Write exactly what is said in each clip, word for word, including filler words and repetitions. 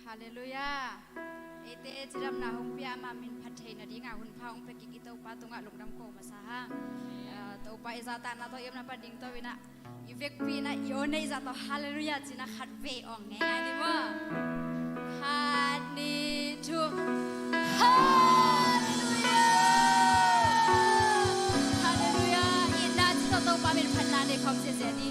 Halleluiah. Eite cidamna hong pia, ama min phat theihna dingah hun pha hong pia kik i Topa tungah lungdam ko masa hang. Ah, Topa i zahtakna tawh i omna pan ding to inah i vekpi inah i aw neih zah tawh halleluiah ci-inah khat vei awng ngeingai ni maw? Khat, nih, thum. Halleluiah. Halleluiah. Itna ci tawh Topa min phatna nei khawm ziahziah ni.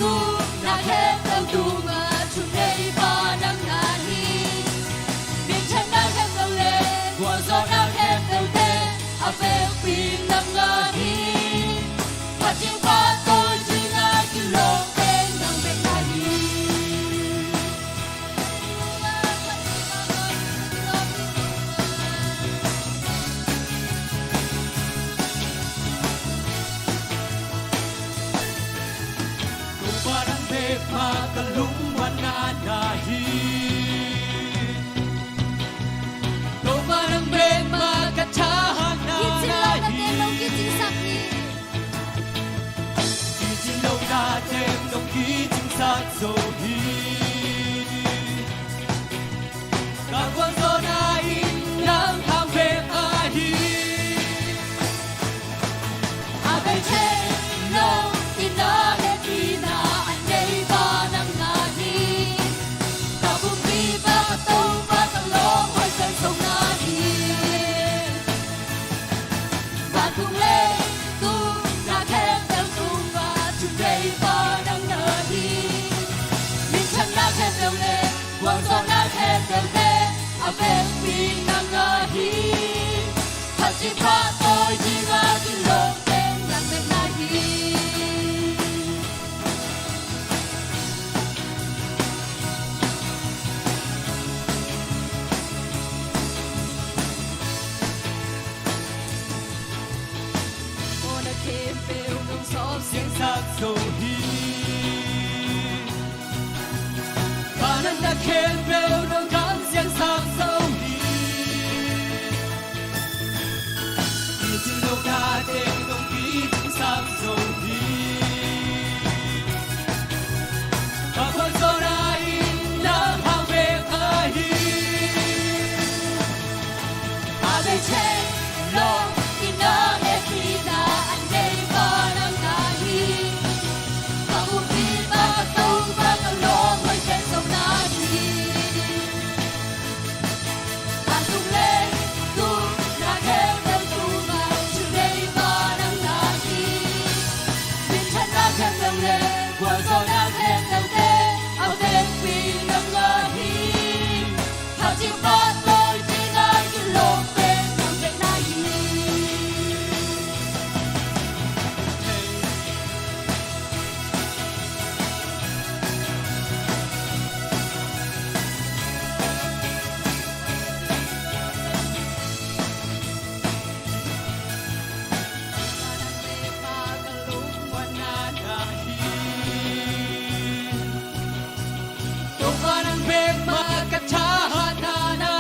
Na khempeuh tungah thuneipa nang na hi. Minthanna khempeuh le gualzawhna khempeuhte a vekpi nang na hi. Phathiang pahtawi ding a kilawm pen nang bek na hi. Topa nang bek mah ka lungmuanna na hi. Topa nang bek mah ka thahatna na hi. Kicin lo na teng nong kicingsak hi. Kicin lo na teng nong kicingsak zo hi. Ka gualzawhna in nang hang bek ahi. A bei thei lo, i na le pina a neipa nang na hi. Ka pumpipa, ka Topa, ka lawmhoih pen zo na hi. Vantung leitung na khempeuh tungah thuneipa nang na hi. Minthanna khempeuh le gualzawhna khempeuhte a vekpi nang na hi. Phathiang pahtawi ding a kilawm pen nang bek na hi. Mawhna khempeuh nong sawp siangsak zo hi. Vanah na khempeuh nong dam siangsak zo hi. Kicin lo na teng nong kicingsak zo hi. Ka gualzawhna in nang hang bek ahi. A bei thei lo, i na le pina a neipa nang na hi. Ka pumpipa, ka Topa, ka lawmhoih pen zo na hi. Vantung leitung na khempeuh tungah thuneipa nang na hi. Minthanna khempeuh le gualzawhna khempeuhte a vekpi nang na hi. Phathiang pahtawi ding a kilawm pen nang bek na hi. Topa nang bek mah ka thahatna na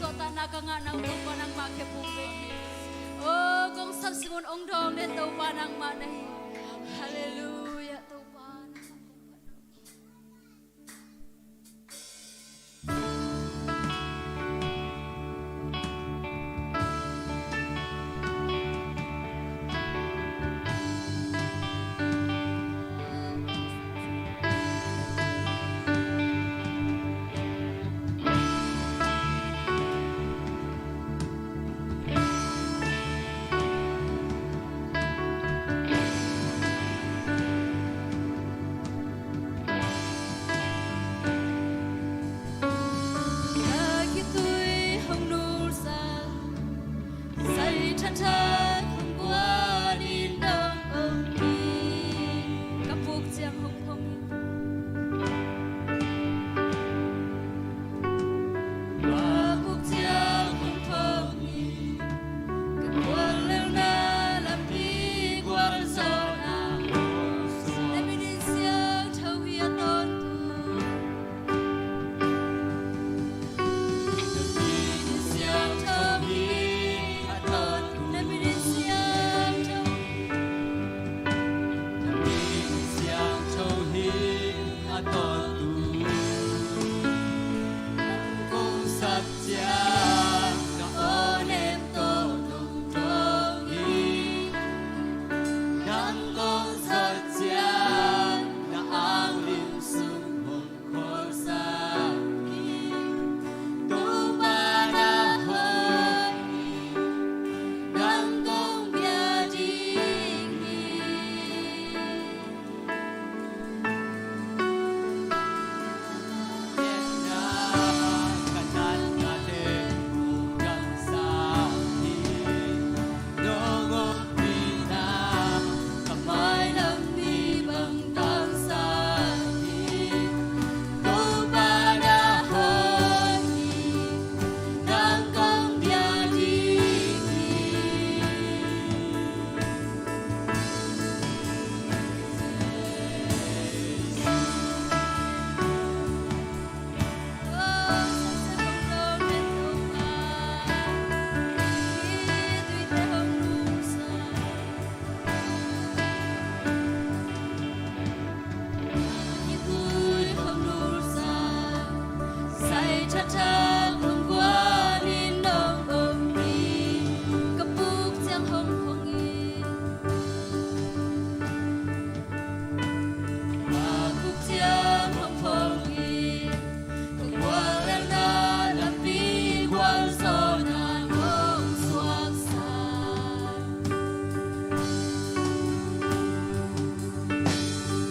suahtakna ka ngahna uh Topa nangmah khempeuh ve hi. O, kong sap sung un hong dawng den Topa nangmah na hi. Halleluiah, Topa nangmah kong phat. Ka khitui hong nulsa, sai thathak hong guan in dong om hi. Ka puk ciang hong phong hi. Ka puk ciang hong phong hi. Ka guallelhna lampi gualzawhna hong suak. Na minin siangtho hi a tawntung. Na minin siangtho hi a tawntung. Na minin siangtho. Na minin siangtho hi a tawntung. Nang kong sap ciang na aw nem tawh nong dawng hi. Nang kong sap ciang na anglim sung hong kholsak hi. Topa na hoih hi. Nang kong bia ding hi. Sai thathak hong guan in nong om hi. Ka puk ciang hong phong hi. Ka puk ciang hong phong hi. Ka guallelhna lampi gualzawhna hong suaksak.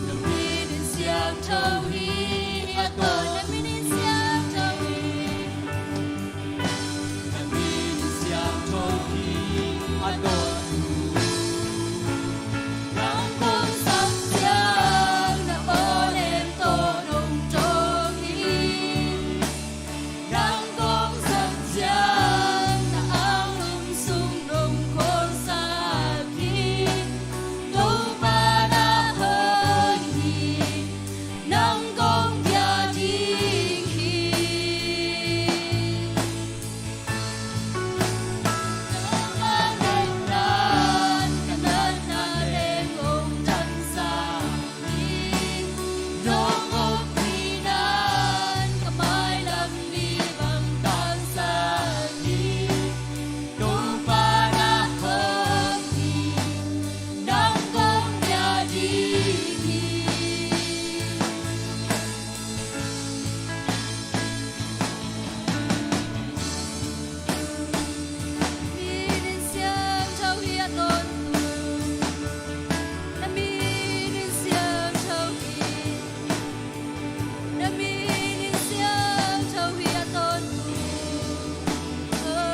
Na minin siangtho hi a tawntung. Na minin siangtho hi. Na minin siangtho hi a tawntung. Nang kong sap ciang na aw nem tawh nong dawng hi. Nang kong sap ciang na anglim sung nong kholsak hi. Topa na hoih hi. Nang kong bia ding hi. Minin siangtho hi a tawntung. Na minin siangtho hi. Na minin siangtho hi a tawntung. Oh.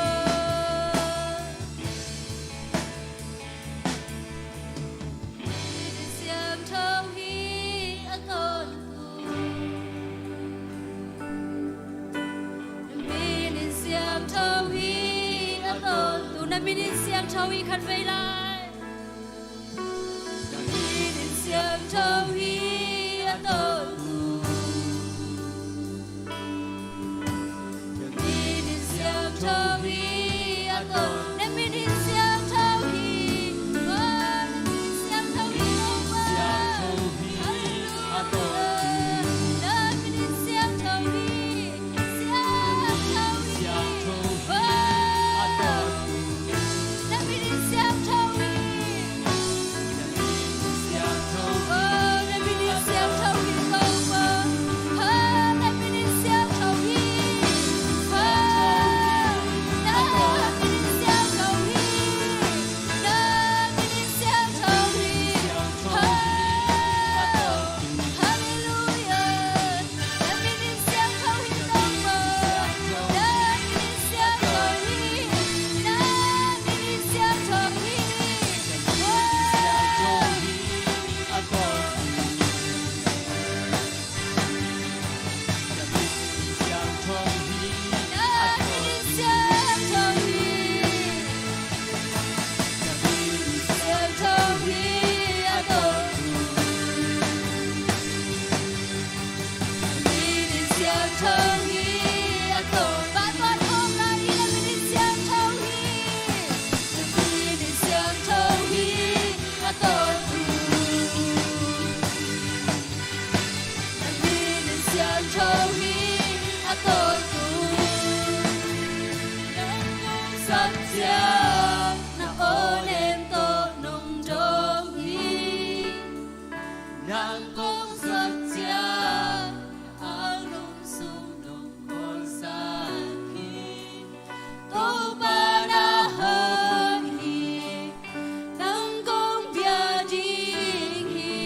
Minin siangtho hi a tawntung. Na minin siangtho hi a tawntung. Na minin siangtho hi khatvei lai. Na minin siangtho hi a tawntung. Na minin siang Tho hi a tawh. Na min in siangtho hi. Oh, na min in siangtho hi, Topa. Halleluijah. Na min in siangtho hi. Siangtho hi. Oh, na min in siangtho hi. Nang kong sat ciang na aw nem tawh nong dawng hi. Nang kong sat ciang na anglum sung nong kawlsak hi. Topa na hawm hi. Nang kong bia ding hi.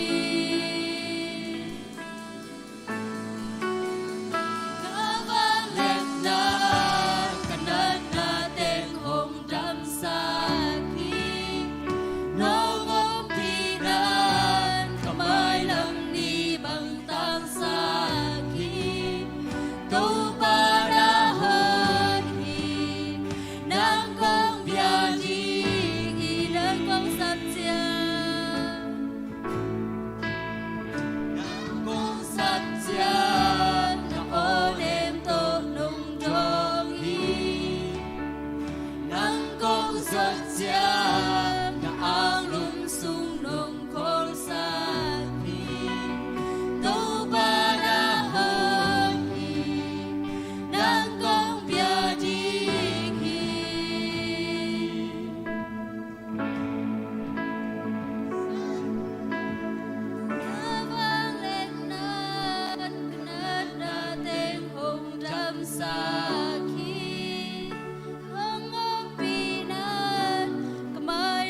Ka vangliatna, ka natna teng hong damsak hi. Nong ompihna in ka mailam ni bang tangsak hi. Topa na hawm hi. Nang kong bia ding hi. Nang kong sat ciang, nang kong sat ciang na aw nem tawh nong dawng hi. Nang kong sat ciang na anglum sung nong kawlsak hi. Topa na hawm hi. Nang kong bia ding hi. Ka vangliatna in ka natna teng hong damsak hi. Nong ompihna in ka mai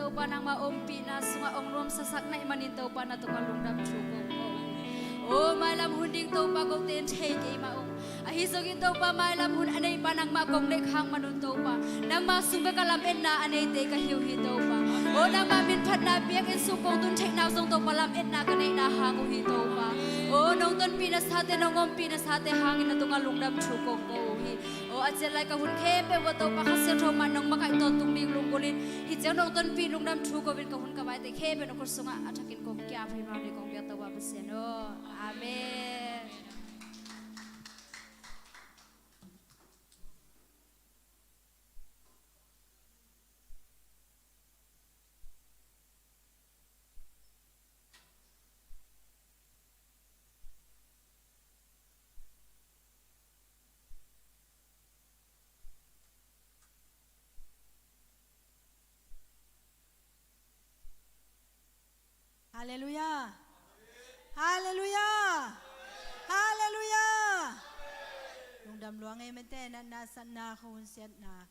Topa nangma ompihna sungah ong nuamsasak na hih manin Topa na tungah lungdam thu kong ko. O mailam hun ding Topa kote in thei kei mah ung. Ahi zongin Topa mailam hun a neipa nangmah kong neih khak man un Topa, nangma sung bek a lametna a neite ka hi uh hi Topa. O nangma minphatna biakinn sung kong tun theihna uh zong Topa lametna ka neihna hang uh hi Topa. O nong tonpih nasate, nong ompih nasate hangin na tungah lungdam thu kong ko uh hi. O a ciat lai ka hun khempeuh ah Topa Kha Siangtho mah nong makaih tawntung ding lunggulhin, hih ciang nong tonpih lungdam thu ko-in ka hun ka vaite khempeuh na khut sungah a thakin kong kiap hi. Mah ni kong biak Topa Pasian aw. Amen. Halleluiah. Halleluiah. Halleluiah. Lungdam lua ngei mete, natna satna, khuahun siatna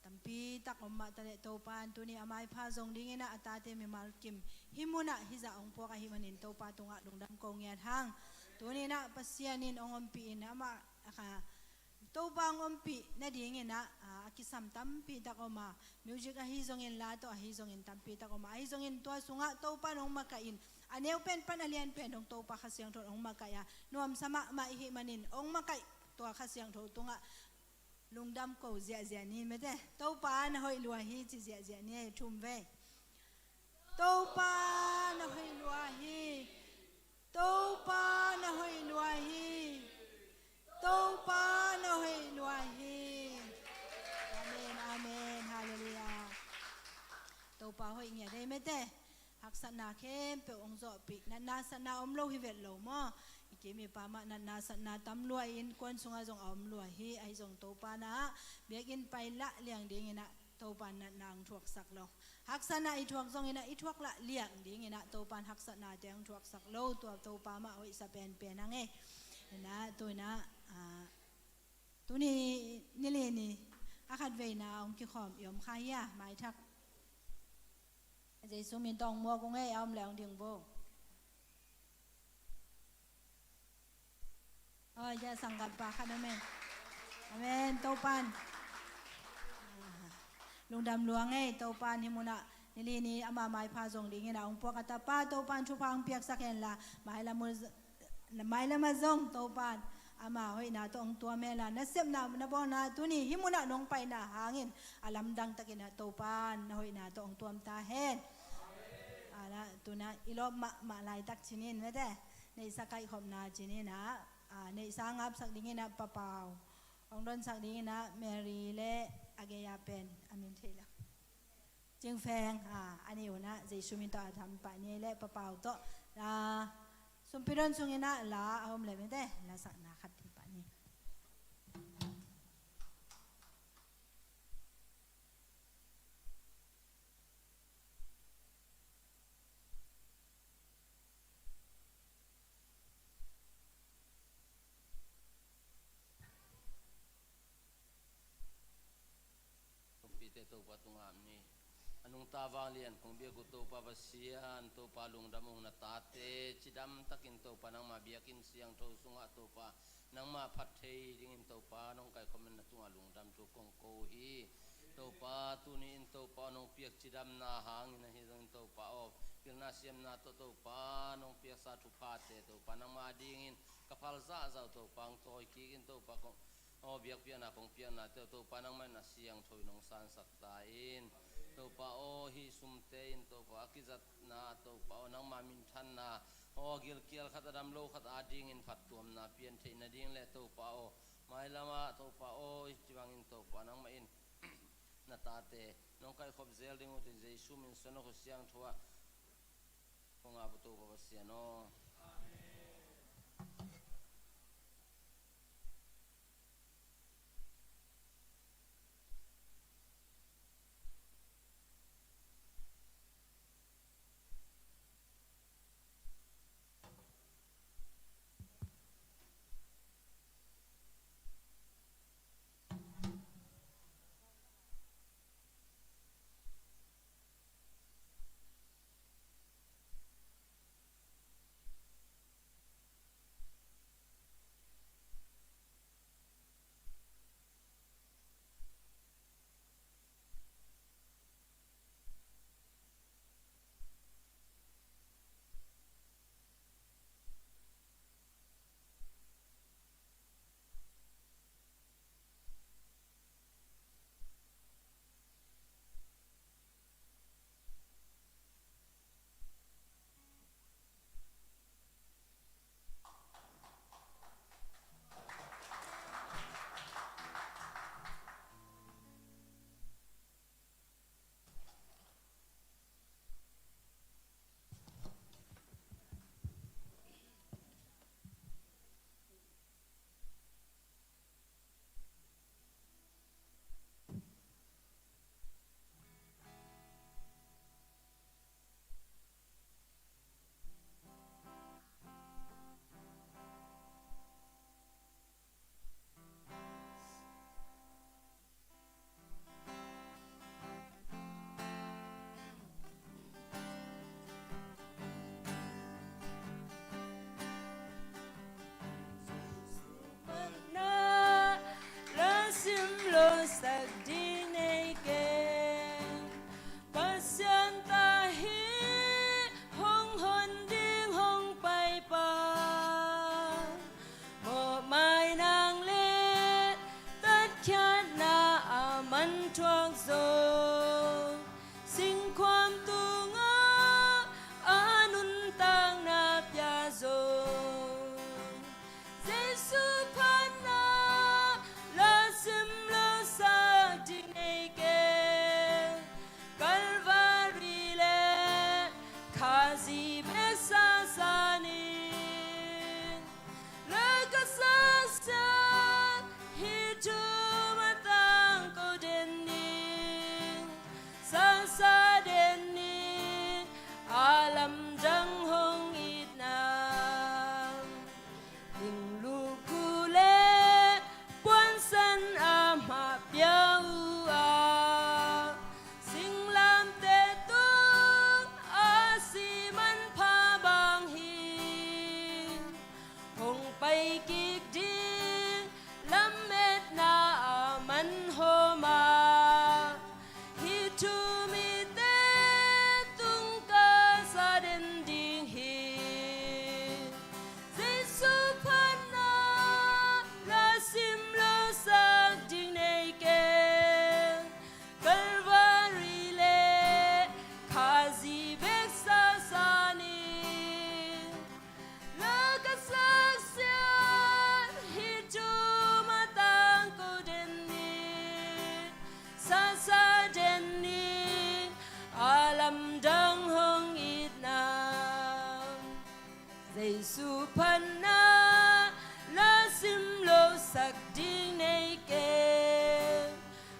tampi tak om mah taleh Topa in tuni a maipha zong dingin ah a tate mimal kim hih munah hih zah hong puak ahih manin Topa tungah lungdam ko ngiat hang. Tuni in ah Pasian in hong ompih in amah a kha Topa hong ompih nadingin ah, a, a kisam tampi tak om a, music ahi zongin, la tawh ahi zongin tampi tak om a, ahi zongin tua sungah Topa in hong makaih in, a neu pen pan a lian pen dong Topa Kha Siangtho in hong makaih a, nuamsa mahmah ihih manin hong makaih tua Kha Siangtho tungah lungdam ko ziahziah ni mete. Topa na hoih lua hi ci ziahziah ni, thum vei. Topa na hoih lua hi. Topa na hoih lua hi. Topa na hoih lua hi. Amen, amen, halleluiah. Topa hoih ngiat ei mete. Haksatna khempeuh hong zawhpih, natna satna om lo hi vet lo maw? I kim i pam ah natna satna tam lua in kuan sungah zong a om lua hi. Ahi zong Topa na ah biakinn pai lah liang dingin ah Topa in natna hong thuaksak lo. Haksatna i thuak zongin ah i thuak lah liang dingin ah Topa in haksatnate hong thuaksak lo. Tua Topa mah hoihsa penpen a ngei. Ina, tu ina, ah, tuni nili ni a khat veina hong kikhawm i om kha hia, maithak. Jesu min tawh hong muak ung ei, a om le hong ding vo. Oi, ja sanggampa khat amen. Amen, Topan. Lungdam lua ngei, Topan hih munah nili ni ama maipha zong dingin a hong puak a tapa, Topan thupha hong piaksak hen la, mailam uh, mailam ah zong Topan ama hoihna tawh hong tuam hen la, nasepna na bawlna tuni hih munah nong paina hangin a lamdang takin ah Topan na hoihna tawh hong tuam ta hen. Ala, tuna i lawp mahmah laitak cinin mete. Neihsa kaihkhopna cinin ah, ah, neihsa ngapsak dingin ah Pa Pau, hong donsak dingin ah Mary le a gei a pen a min thei lo, Cing Feng, ah, a nih un ah Jesu min tawh a tham pah ni le Pa Pau tawh, ah, sumpi don sungin ah la a om le mete, la sakna khat thei pah ni. Kumpite Topa tungah ni a nungta vanglian kong biak uh Topa Pasian, Topa lungdam ung, na tate cidam takin Topa nangma biakinn siangtho sungah Topa nangma phat thei dingin Topa nong kaikhawm in na tungah lungdam thu kong ko uh hi. Topa tuni in Topa nong piak cidamna hangin ahi zongin Topa aw, pilna siamna tawh Topa nong piaksa thuphate Topa nangma dingin ka phal zahzah uh Topa hong tawi kik in Topa kong aw, biakpiakna kong piaknate uh Topa nangmah in a siangtho in hong sansak ta in. Topa aw, hih sumte in Topa a kizatna Topa aw, nangma minthanna aw, gilkial khat a dam lo khat adingin phattuamna pian theih nading le Topa aw, mailamah Topa aw, hih ci bangin Topa nangmah in na tate nong kaikhop zel ding uh tin Jesu min suan a khut siangtho ah kong ap uh Topa Pasian aw. thuak zo, singkhuam tungah a nuntakna pia zo. Jesu phatna la sim lo sak ding nei kei. Calvary le Khazih bek sasa ning. La ka saksia hih thu matang ko den ning. Sasa den ning, a lamdang hong itna. Ling lukhu le puansan a mah pia uh a, singlamteh tung a si manpha bang hi. Hong pai kik ding lametna a man hawm a, hih thu mite tung ka sa den ding hi. Jesu phatna la sim lo sak ding nei kei. Calvary le Khazih bek sasa ning. La ka saksia hih thu matang ko den ning. Sasa den ning, a lamdang hong itna. Jesu phatna la sim lo sak ding nei kei.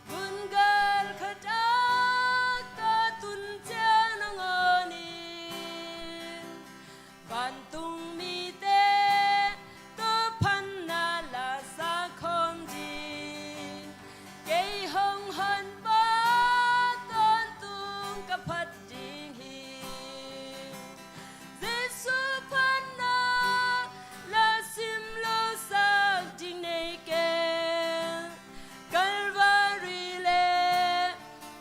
Gun gal khat ah ka tun ciang nangawn in, vantung mite tawh phatna la sa khawm ding. Kei hong honpa tawntung ka phat ding hi. Jesu phatna la sim lo sak ding nei kei. Calvary le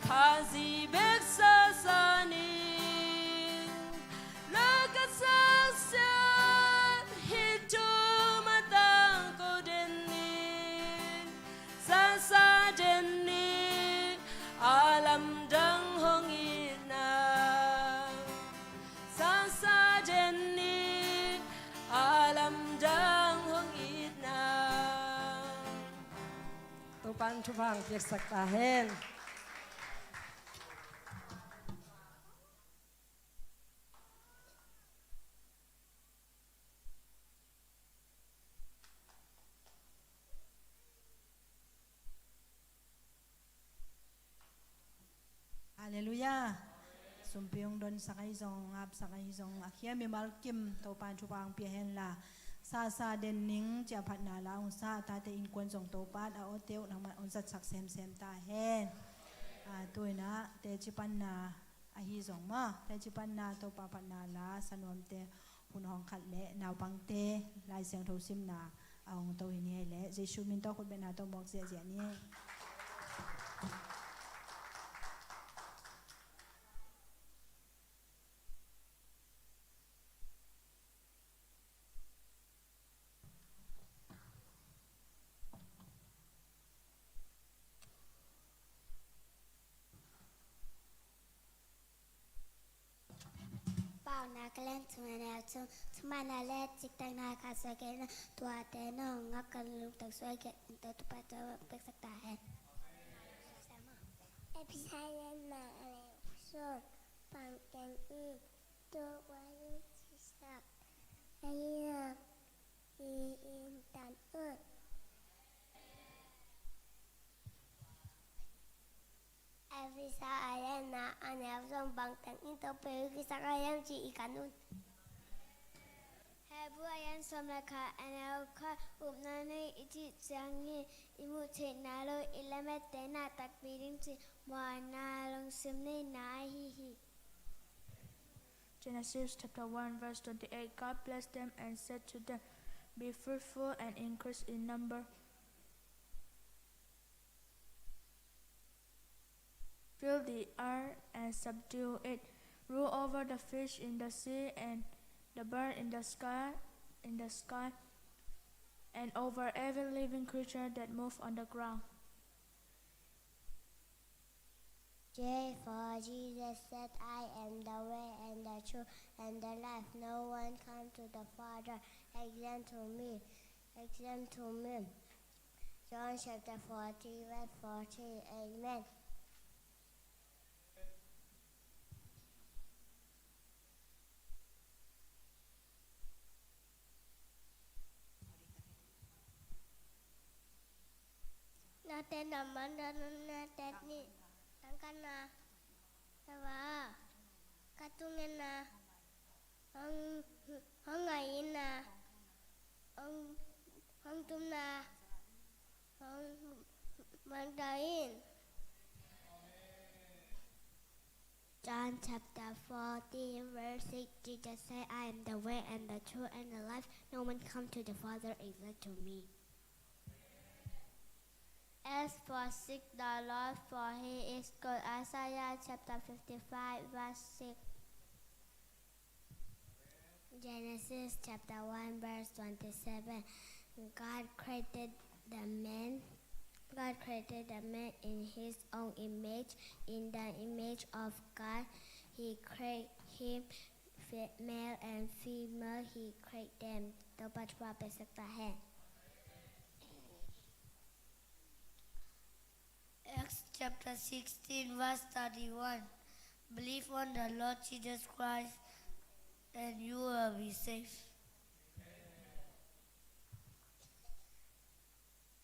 Khazih bek sasa ning. La ka saksia hih thu matang ko den ning. Sasa den ning, a lamdang hong itna. Sasa den ning, a lamdang hong itna. Topa'n thupha hong piaksak ta hen. Halleluiah. Sumpi hong donsak ahi zong, ngapsak ahi zong, a khia mimal kim Topa'n thupha hong pia hen la. Sasa den ning ci-a phatna la hong sa, tate innkuan zong Topa'n a awte uh nangmah hong zatsak semsem ta hen. A, tu-in ah teci panna ahi zong maw, teci panna Topa phatna la sa nuamte hun hong khat leh naupangte Lai Siangtho simna a hong to hi ni. Hi leh Jesu min tawh khutbetna tawh muak ziahziah ni. Paunak a lian thum, a neu thum. Thumanna le ciktakna kha suai kei in, tuate nong ngak ka lungtang suai kei in, tua Topa tawh piaksak ta hen. Efesa a lian nga, a neu sawm. Bang teng in tua ua in cisak ahi hiam? Hi in, tan un. Efesa a lian nga, a neu sawm. Bang teng in Topa hong kisaksak hiam ci-in kan un. Hebru a lian sawm le khat, a neu khat. Upna nei i cih ciangin i muh theihna lo i lamette na takpi ding cih muanna lungsim neihna ahi hi. Genesis chapter one, verse twenty-eight. God blessed them and said to them, "Be fruitful and increase in number. Fill the earth and subdue it. Rule over the fish in the sea and the bird in the sky, in the sky, and over every living creature that move on the ground." Therefore Jesus said, "I am the way and the truth and the life. No one come to the Father except to me, except to me." John chapter fourteen, verse fourteen. Amen. Nate na manda nate ni tangkana tawa katungena hong hong ngaina hong hong tumna hong mandain. John chapter fourteen, verse six, Jesus said, "I am the way and the truth and the life. No one come to the Father except to me." As for seek the Lord, for he is good. Isaiah chapter fifty-five, verse six. Genesis chapter one, verse twenty-seven. God created the man. God created the man in his own image. In the image of God, he created him. Fe- male and female, he created them. Topa thupha pia sak ta hen. Acts chapter sixteen, verse thirty-one. Believe on the Lord Jesus Christ and you will be saved.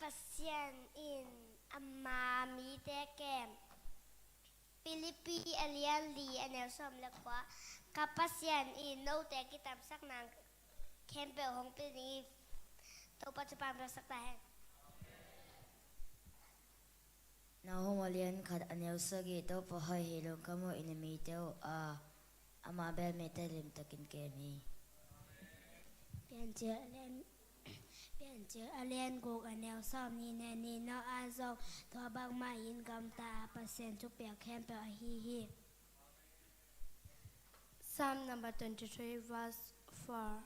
Pasian in ama mite kem. Philippi a lian li a neu sawm le kua. Ka Pasian in note kitamsak nang khempeuh hong pia ding hi. Topa thupha pia sak ta hen. Nahum a lian khat a neu sagih. Topa hoih hi lo ka muh in a mite uh a, ama bel mite limtakin kem hi. Piancil a lian Piancil a lian guk a neu sawm nih ne nih. Noah zong tua bangmah in gamta a, Pasian thupiak khempeuh ahi hi. Psalm number twenty-three, verse four.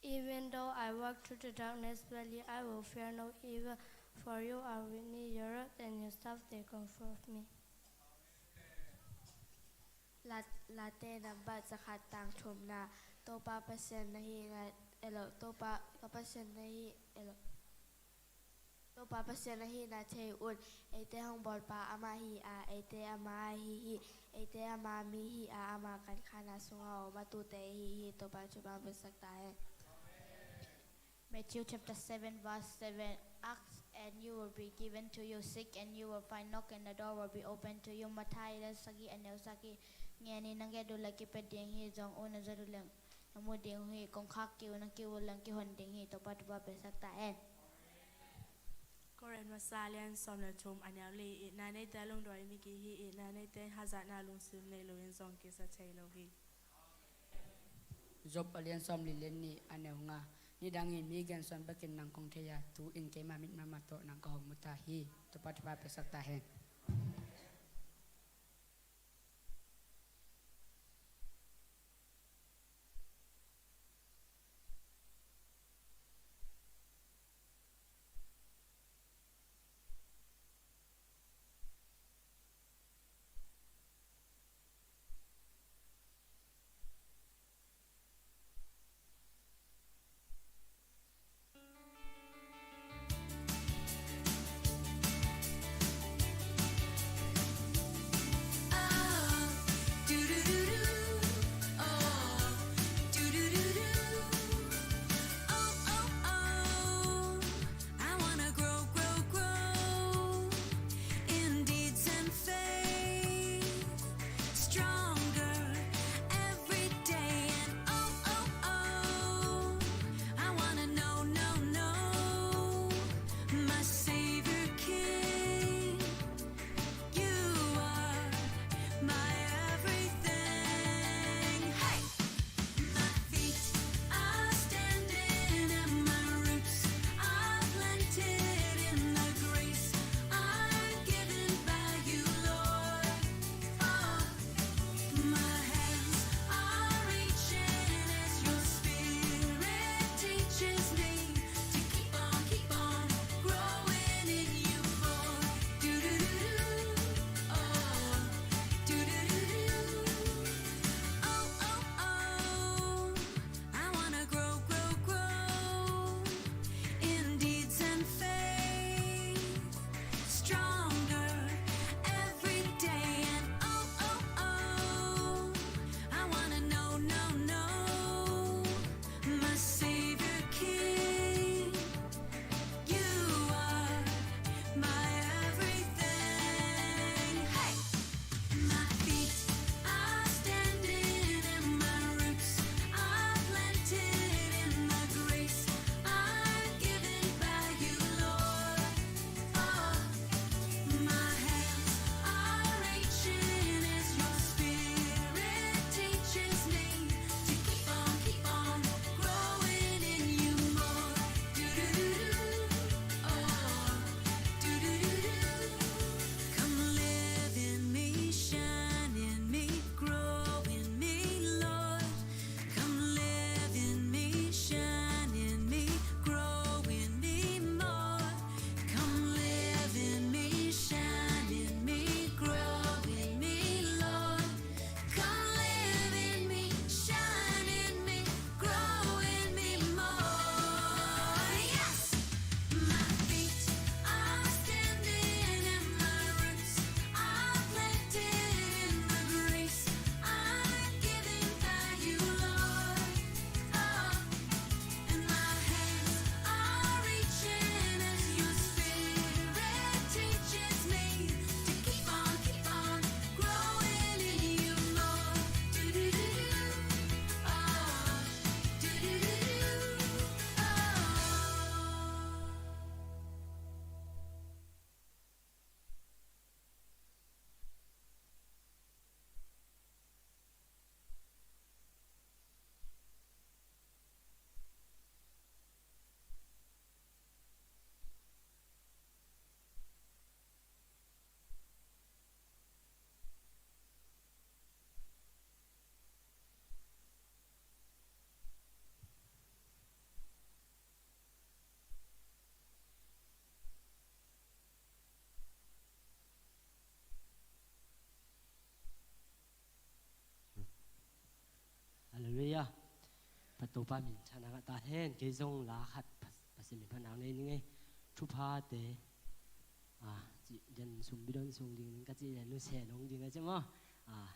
Even though I walk through the darkness valley, I will fear no evil, for you are with me, your rod and your staff, they comfort me. Lat- Late nambat zakhat tang thumna. Topa Pasian na hi na elo, Topa ka Pasian na hi elo. Topa Pasian ahihna thei un. Eite hong bawlpa amah hi a, eite ama ahi hi. Eite ama mi hi a, ama kankhana sungah a om a, tute ahi hi. Topa thupha pia sak ta hen. Matthew chapter seven, verse seven. Ask and you will be given to you. Seek and you will find. Knock and the door will be open to you. Matthai lian sagih a neu sagih. Ngen in, na nget uh leh kipia ding hi. Zong un, na zon uh leh na mu ding uh hi. Kong khak kik un, na kiu uh leh kihon ding hi. Topa thupha pia sak ta hen. Korin masa lian sawm le thum a neu li. Itna neite lungduai mi gih hi. Itna neite hazatna lungsim nei loin zong kisa thei lo hi. Job a lian sawm li lian nih a neu nga. Nidang in mi gensuan bekin nang kong thei a, tu-in keima mit mahmah tawh nang ka hong mu ta hi. Topa thupha pia sak ta hen. Topa min tha na ngah ta hen. Kei zong la khat Pasian min phat nang nei ning ei. Thuphate, ah, ci den sum bidon sung ding ning ka ci den nu se nong ding a ci maw. Ah,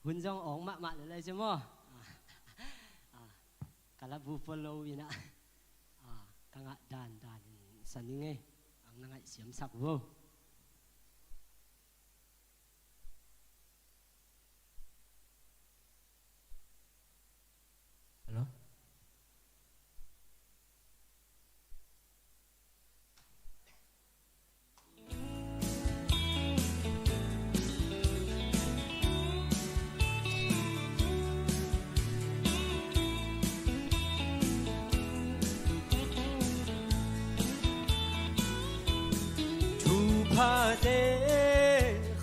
hun zong awng mahmah le lai ci maw. Ah, ah, ka la bu polo ina, ah, ka ngah dan dan in sa ning ei. Ang na ngaih siam sak vo. Hello? Thuphate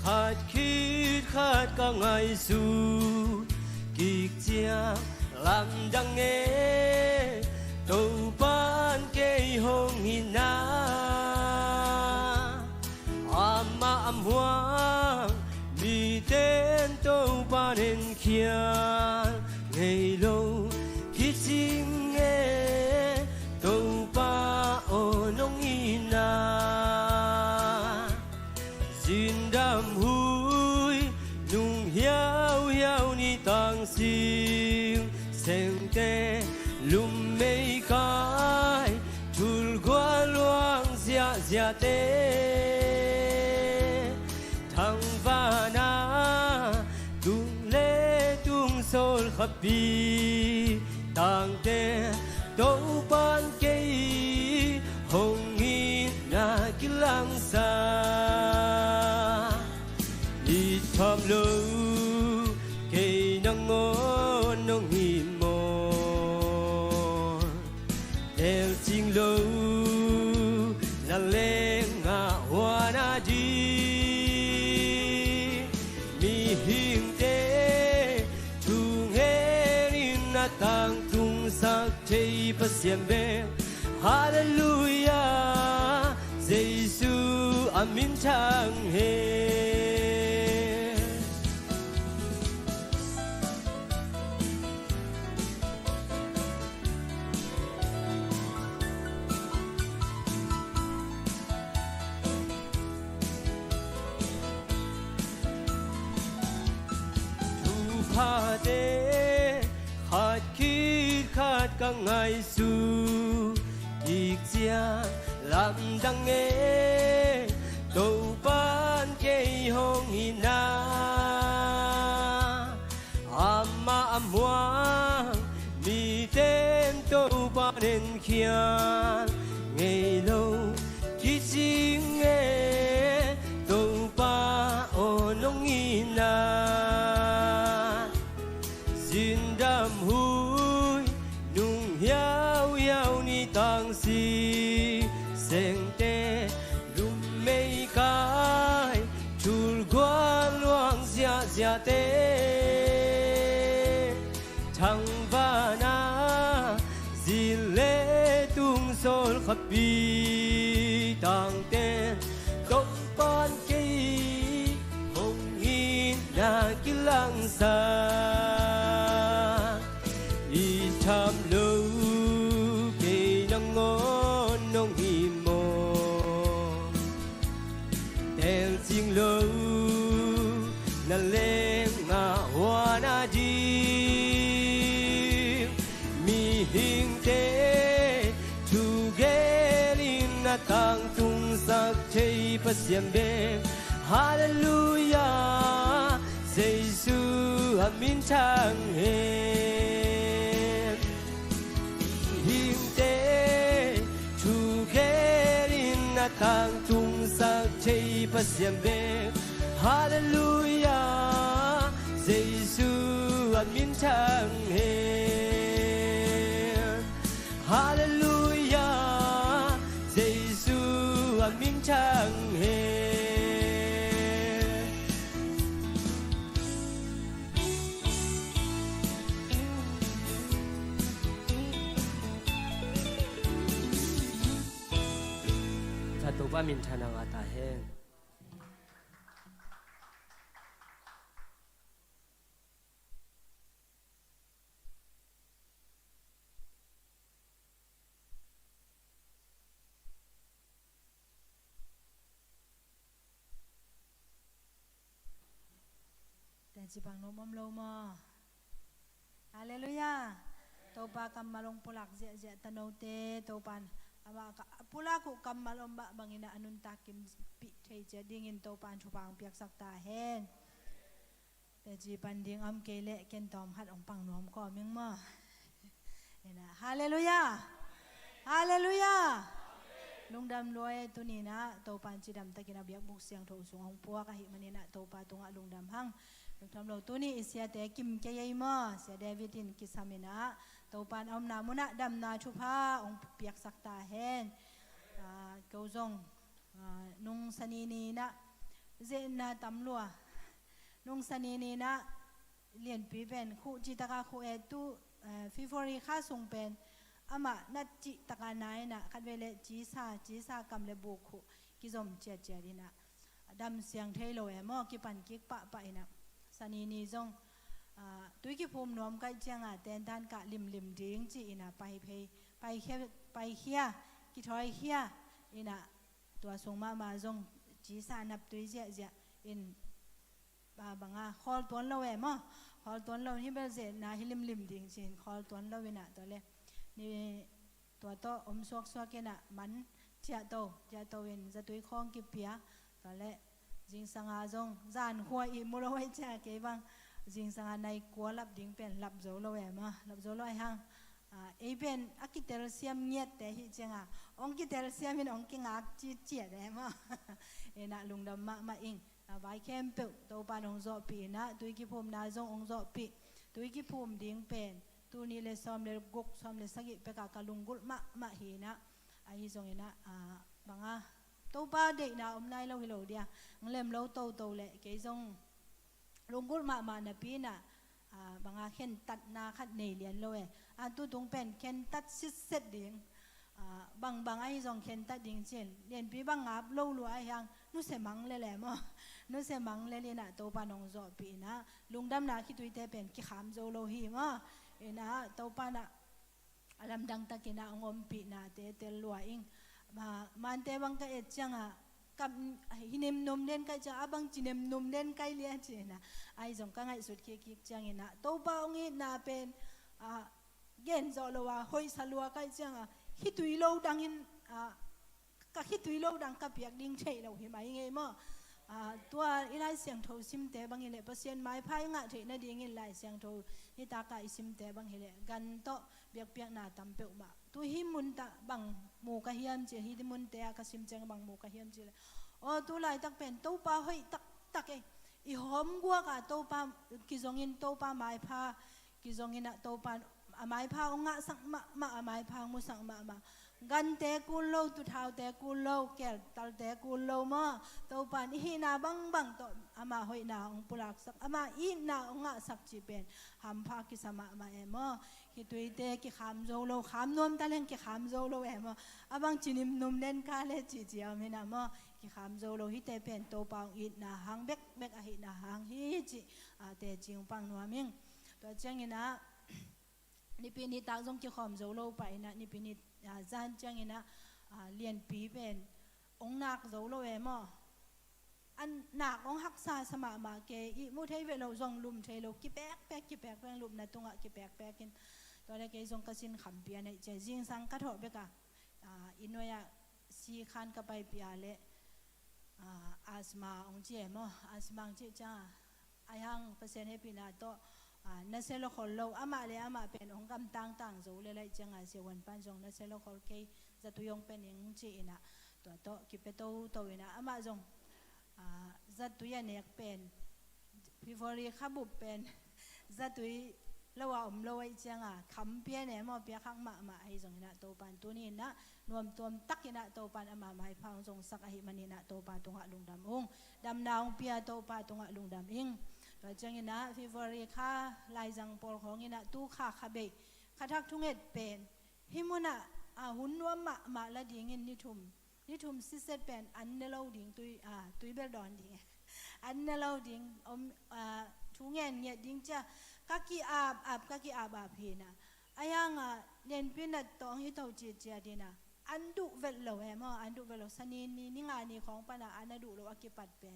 khat khit khat ka ngaihsut kik ciang lamdang e, Topan kei hong hihna. Amah a muang miten Topan en khial ngei lo kicing e, Topa aw nong hihna. Zindam hui nung hiauhiau ni tang sing sengte, lummei kai thulgua luang ziahziahte, thangvana tung le tung sawl khapi tangte, Topan kei hong hihna kilangsa. I tham lo kei nangawn nong hih maw? Telcing lo na lengah huan a ding mihingte thungenin a tangtungsak thei Pasian bek. Halleluiah, Jesu a minthang hen. Thuphate khat khit khat ka ngaihsut kik ciang lamdang e, Topan kei hong hihna. Amah a muang miten Topan en khial ngei lo kicing e, Topa aw nong hihna. Zindam hui nung hiauhiau ni tang sing sengte, lummei kai thulgua luang ziahziahte, thangvana zin le tung sawl khapi tangte, Topan kei hong hihna kilangsa. I tham lo kei nangawn nong hih maw? Telcing lo na lengah huan a ding mihingte thugelin a tangtungsak thei Pasian bek. Halleluiah, Jesu a minthang hen. Mihingte thugelin a tangtungsak thei Pasian bek. Halleluiah, Jesu a minthang hen. Halleluiah, Jesu a minthang hen. Topa minthanna ngah ta hen. Ci bang nuam om lo maw? Halleluiah. Topa kammal hong pulak ziahziah tanote Topa in amah ka pulak uh kammal om mah bangin a nuntak kimpih thei ciat dingin Topa in thupha hong piaksak ta hen. Teci pan ding om kei leh ken tawm khat hong pang nuam kawm ing maw? Halleluiah. Halleluiah. Lungdam lua e, tuni in ah Topa in cidam takin a biakbuk siangtho sung hong puak ahih manin ah Topa tungah lungdam hang. Lungdam lo, tuni i siate kim kei ei maw? Sia David in kisam in ah Topa in a omna munah damna thupha hong piaksak ta hen. Ah, ko zong, ah, nung Sani ni in ah zenna tam lua. Nung Sani ni in ah Lianpi pen khuh citaka khuh e, tu, eh, February kha sung pen amah nat cihtaka na in ah khatvei leh cisa, cisa kam le buk khuh kizom ciatciat in ah dam siang thei lo e maw, kipan kik pahpah in ah Sani ni zong, ah, tui kiphum nuam kaih cianga tentan kah limlim ding ci in ah pai phei, paikhia, paikhia, kithawikhia in ah tua sung mahmah zong cisa nap tui ziahziah in, ah, banga khawl tuan lo e maw? Khawl tuan lo hi bel zenna hi limlim ding ci-in khawl tuan lo in ah tua le ni tua tawh om suaksuak in ah man ciahto, ciahto in zatui khawng kipia. Tua le zingsanga zong zan khua ihmu lo aih cia kei bang zingsanga nai kua lap ding pen lap zo lo e maw? Lap zo lo aih hang, ah, ei pen a kitelsiam ngiatte hih cianga hong kitelsiam in hong kingak citciat e maw? In ah lungdam mahmah ing. A vai khempeuh Topa in hong zawhpih in ah tui kiphumna zong hong zawhpih. Tui kiphum ding pen tul nih le sawm le guk, sawm le sagih peka ka lunggulh mahmah hi in ah, ahi zongin ah, ah, banga Topa deihna om nai lo hi lo dia, ng lem lo toto le kei zong lunggulh mahmah napi in ah, ah, banga khentatna khat nei lian lo e. Ah, tutung pen khentat sitset ding. Ah, bangbang ahi zong khentat ding cin, Lianpi bang ngap lo lua ahi hang nusia mang lel e maw? Nusia mang lel in ah Topa in hong zawhpih in ah lungdamna khituite pen kikham zo lo hi maw? In ah Topa in ah a lamdang takin ah hong ompihna te tel lua ing. Ma, mante bang ka et cianga ka hi nemnum den kai cianga a bang ci nemnum den kai lia ci in ah, ahi zong ka ngaihsut khikkik ciangin ah Topa hong itna pen, ah, gen zawh lo a hoihsa lua kaih cianga khitui lo dangin, ah, ka khitui lo dang ka piak ding theih lo hi mai ngei maw? Ah, tua i Lai Siangtho simte bang hileh Pasian maipha i ngah theih nadingin Lai Siangtho nitaka i simte bang hileh gan tawh biakpiakna tam peuhmah. Tu hih munta bang mu ka hiam ci, hih munte ah ka sim ciang bang mu ka hiam ci le, aw, tu laitak pen Topa hoih taktak e. I hawm guaka Topa kizongin Topa maipha kizongin ah Topa in a maipha hong ngahsak mahmah, a maipha hong musak mahmah. Gante kul lo, tuthaute kul lo, keltalte kul lo maw? Topa in i hihna bangbang tawh ama hoihna hong pulaksak, ama itna hong ngahsak cih pen hampha kisa mahmah e maw? Khituite kikham zo lo, kham nuam ta leng kikham zo lo e maw? A bang ci nemnum den ka le cihcih a om hi na maw? Kikham zo lo, hihte pen Topa hong itna hang bekbek ahihna hang hi cih, ah, teci hong pang nuam ing. Tua ciangin ah Nipi nitak zong kikhawm zo lo pah in ah, nipi ni, ah, zan ciangin ah, ah, Lianpi pen hong nak zo lo e maw? A nak hong haksa sa mahmah, kei ihmu thei vet loh zong lum thei lo, kipekpek, kipekpek, lupna tungah kipekpek in. Tua le kei zong ka sinkhampi a neih ciang zingsang ka thawh bek a, ah, i nuai ah sikhan ka paipih a le, ah, asthma hong ci e maw? Asthma hong cih ciang a, ahi hang Pasian hehpihna tawh, ah, nasia lo khol lo, amah le amah pen hong gamtangtang zo le laih ciang a, siavuan pan zong nasia lo khol kei, zatui hong pia ning ci in ah, tua tawh kipia toto in ah, amah zong, ah, zatui a nek pen, February kha bup pen zatui lo a om lo ahih ciang a, kham pia ne maw, pia khak mahmah ahi zongin ah, Topa in tuni in ah nuamtuam takin ah Topa in ama maipha hong zongsak ahih manin ah Topa tungah lungdam ung. Damna hong pia Topa tungah lungdam ing. Tua ciangin ah February kha laizang pawl khawngin ah tu kha kha bei, kha thak thunget pen hih munah, ah, hun nuam mahmah la dingin ni thum, ni thum siset pen an ne lo ding, tui, ah, tui bel dawn ding e. An ne lo ding, om, ah, thu ngen ngiat ding cia ka ki-ap ap, ka ki-ap ap hi na. Ahi hang ah Lianpi nat tawh hong hi to cihcia ding a, an duh vet lo e maw, an duh vet lo. Sani ni, ni nga ni khawng pan a an a duh lo a kipat pen.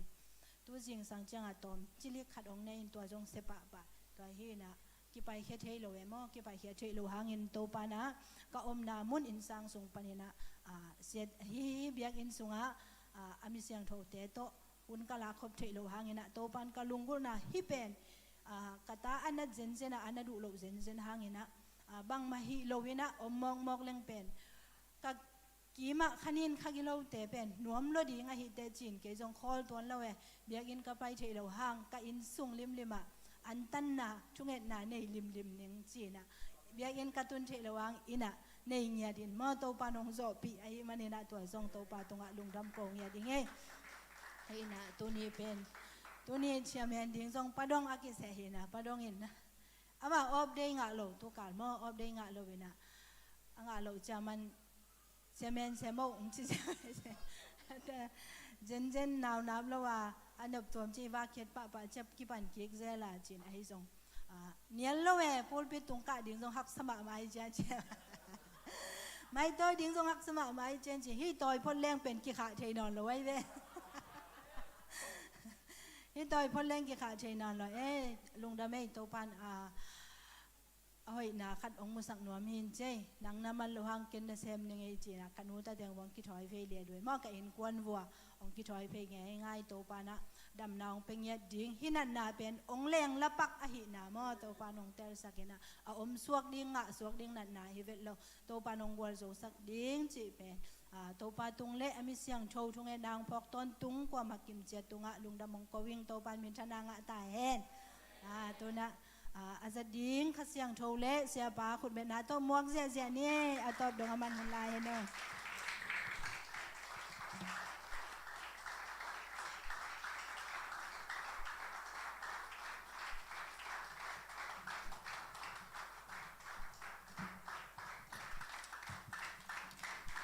Tu zingsang ciangah tawm cilik khat hong nei in tua zong sia pahpah. Tua hi inah kipaikhia thei lo e maw, kipaikhia thei lo hangin Topa inah ka omna mun innsang sung paninah, ah, siat hi, hi biakinn sungah, ah, a mi siangthote tawh hun ka lak khop theih loh hanginah Topa in ka lunggulhna hih pen, ah, ka ta a na zenzen a, a na duh loh zenzen hanginah, ah, bangmah hih loinah om mawkmawk leng pen ka kimah khanin kha gilote pen nuam lua ding ahih teh ci-in kei zong khawl tuan lo e. Biakinn ka pai theih loh hang ka inn sung limlimah antanna thungetna nei limlim ning ci-inah biakinn ka tun theih loh hang innah nei ngiat in maw, Topa in hong zawhpih ahih maninah tua zong Topa tungah lungdam ko ngiat ing ei. Innah tuni pen, tuni chairman ding zong Pa Dong a kiseh hinah, Pa Dong in amah off day ngah lo, tukal maw, off day ngah lo inah a ngah lo chairman, chairman sia moh hong ci sia. Zenzen nau nap lo a, a nop tuam ci, vak khiat pahpah ciap kipan kik zel a ci-in ahi zong, ah, nial lo e, pulpit tung kah ding zong haksa mahmah hi cia cia. Maitawi ding zong haksa mahmah hi cian ci, hih tawi phot leng pen kikhah thei nawn lo ahi ve. Hih tawi phot leng kikhah thei nawn lo e. Lungdam ei, Topa in, ah, a hoihna khat hong musak nuam hi in cei, nang na man loh hang ken na sem ning ei ci-inah ka nu ta teng bang kithawi phei liat uh e maw, ka innkuan vua hong kithawi phei ngeingai. Topa inah damna hong pia ngiat ding, hih natna pen hong leng lapak ahihna maw, Topa in hong telsak inah a om suak ding, ngah suak ding natna hi vet lo, Topa in hong gualzosak ding cih pen, ah, Topa tung le a mi siangtho thungetna hong phawk tawntung kuamah kimciat tungah lungdam hong ko ing. Topa in minthanna ngah ta hen. Ah, tunah, ah, a zat ding Kha Siangtho le siapa khutbetna tawh muak ziahziah ni. A tawp dong a man hun lai hen aw.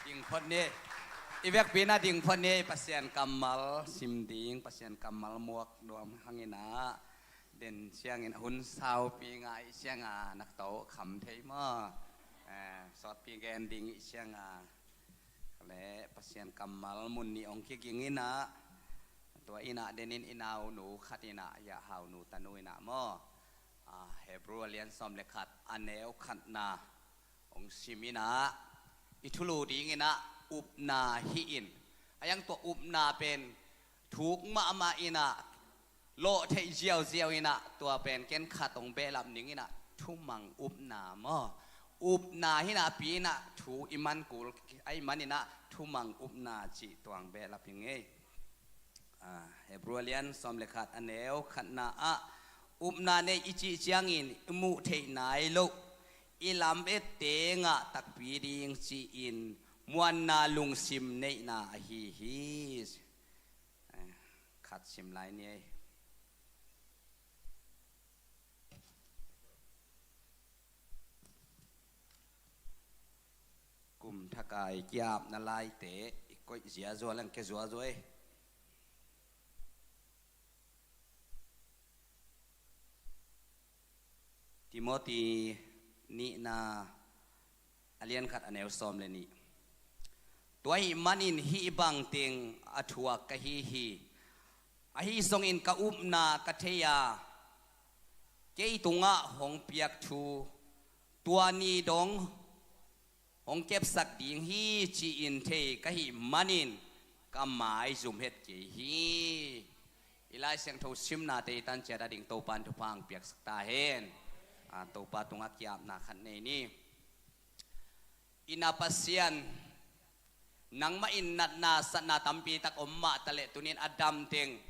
Ding phot ni. I vekpi inah ding phot ni. Pasian kammal sim ding, Pasian kammal muak nuam hanginah den ciangin hun saupi ngah i cianga nak to kham thei maw? Eh, sawtpi gen ding i cianga le Pasian kammal mun nih hong kiging inah tua inah denin i naunu khat inah, ya, haunu tanu inah maw, ah, Hebrew a lian sawm le khat a neu khatna hong sim inah i thulu ding inah upna hi in. A yang tua upna pen thuk mahmah inah lawh theih ziauziau inah tua pen ken khat hong behlap ning inah thumang upna maw? Upna hi inah pi inah thu i man kul ahi man inah thumang upna cih tua hong behlap hi ing ei. Ah, Hebrew a lian sawm le khat a neu khatna ah upna nei i cih ciangin i muh theih nai loh i lam ette ngah takpi ding ci-in muanna lungsim neihna ahi hi. Eh, khat sim lai ni ei. Kum thakai kiapna laite i koih ziazua leng kia zuazua ei. Timoti nihna a lian khat a neu sawm le nih. Tua ahih manin hih bangteng a thuak ka hi hi. Ahi zongin ka upna ka thei a, kei tungah hong piak thu tua ni dong hong kepsak ding hi ci-in thei ka hih manin ka maizum het kei hi. I Lai Siangtho simnate i tan ciat a ding Topa in thupha hong piaksak ta hen. Ah, Topa tungah kiapna khat nei ni. I na Pasian, nangmah in natna satna tampi tak om mah taleh tunin a damteng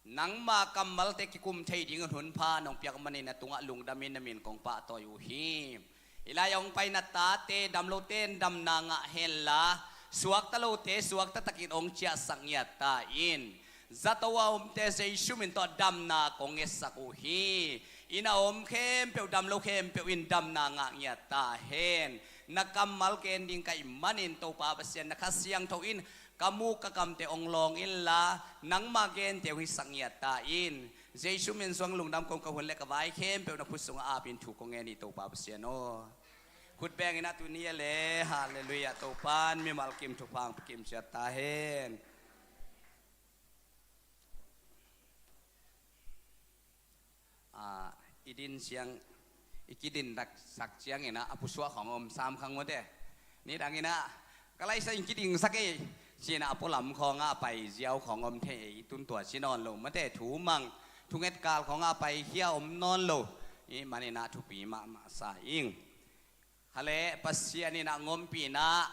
nangma kammalte kikum thei dingin hun pha nong piak manin na tungah lungdamin na min kong pahtawi uh hi. Hih lai-ah hong pai na tate damlote in damna ngah henla, suakta lote suakta takin hong ciahsak ngiat ta in. Zato a omte Jesu min tawh damna kong ngetsak uh hi. Inn a om khempeuh damlo khempeuh in damna ngah ngiat ta hen. Na kammal gen ding ka hih manin Topa Pasian na Kha Siangtho in ka muk ka kamte hong lawng inla, nangma gente hong hisak ngiat ta in. Jesu min suang lungdam kong ka hun le ka vai khempeuh na khut sungah apin thu kong ngen hi Topa Pasian aw. Khut beng in a tuni a le, halleluiah, Topa in mimal kim thupha hong pia kim ciat ta hen. Din siang i kidin dak sak ciangin ah a pusuah khawng om sam khang mawte. Nidangin ah ka laisa in kidingsak ei ci-in ah a pualam khawngah a pai ziau khawng om thei ei, tun tua ci nawn lo mawte, thu mang thunget kal khawngah a paikhia om nawn lo. Ih manin ah thupi mahmah sa ing. Kha leh Pasian in ah ngompih in ah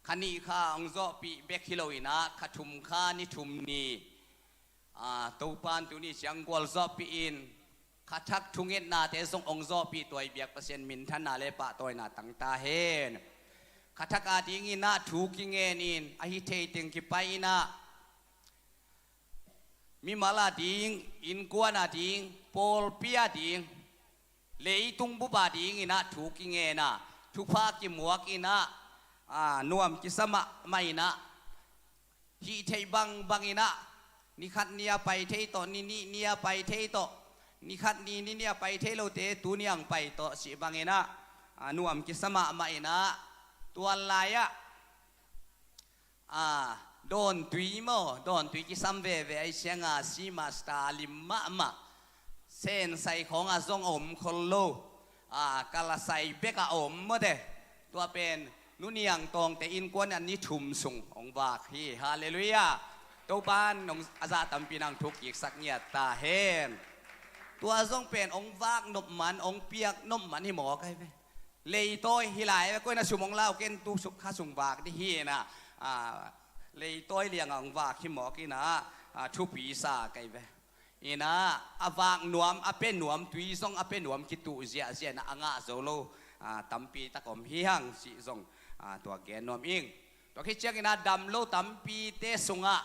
kha nih kha hong zawhpih bek hi lo in ah kha thum kha ni thum ni, aa, Topa'n tuni ciang gualzawhpih in kha thak thungetnate zong hong zawhpih, tua i biak Pasian minthanna le pahtawina tang ta hen. Kha thak a dingin ah thu kingen in, a hi thei teng kipai in ah mimal a ding, innkuan a ding, pawlpi a ding, leitung bup a dingin ah thu kingen a, thupha kimuak in ah, aa, nuam kisa mahmah in ah, hih theih bangbang in ah, ni khat ni a pai thei tawh, ni nih ni a pai thei tawh, ni khat ni, ni nih a pai thei lote tuni ang pai tawh cih bangin ah, aa, nuam kisa mahmah in ah, tuan lai-ah, aa, dawntui maw, dawntui kisam veve ahih ciangin ah, Seamaster lim mahmah, Sensai khawngah zong a om khol lo, aa, Kalasai bekah a om mawte. Tua pen Nu Niang Tawngte innkuan in ah ni thum sung hong vak hi. Halleluiah. Topa'n hong a zah tampi in ah hong thuk kiksak ngiat ta hen. Tua zong pen hong vak nop man, hong piak nop man hi mawk ahi ve. Leitawi hi lai ve, koi in ah sum hong lau ken, tu suk kha sung vak ding hi in ah, aa, leitawi liangah hong vak hi mawk in ah, aa, thupi sa kei ve. In ah a vak nuam, a pia nuam, tui zong a pia nuam kituh ziahziah in ah a ngah zo lo, aa, tampi tak om hi hang cih zong, aa, tua gen nuam ing. Tua khit ciangin ah dam lo tampite sungah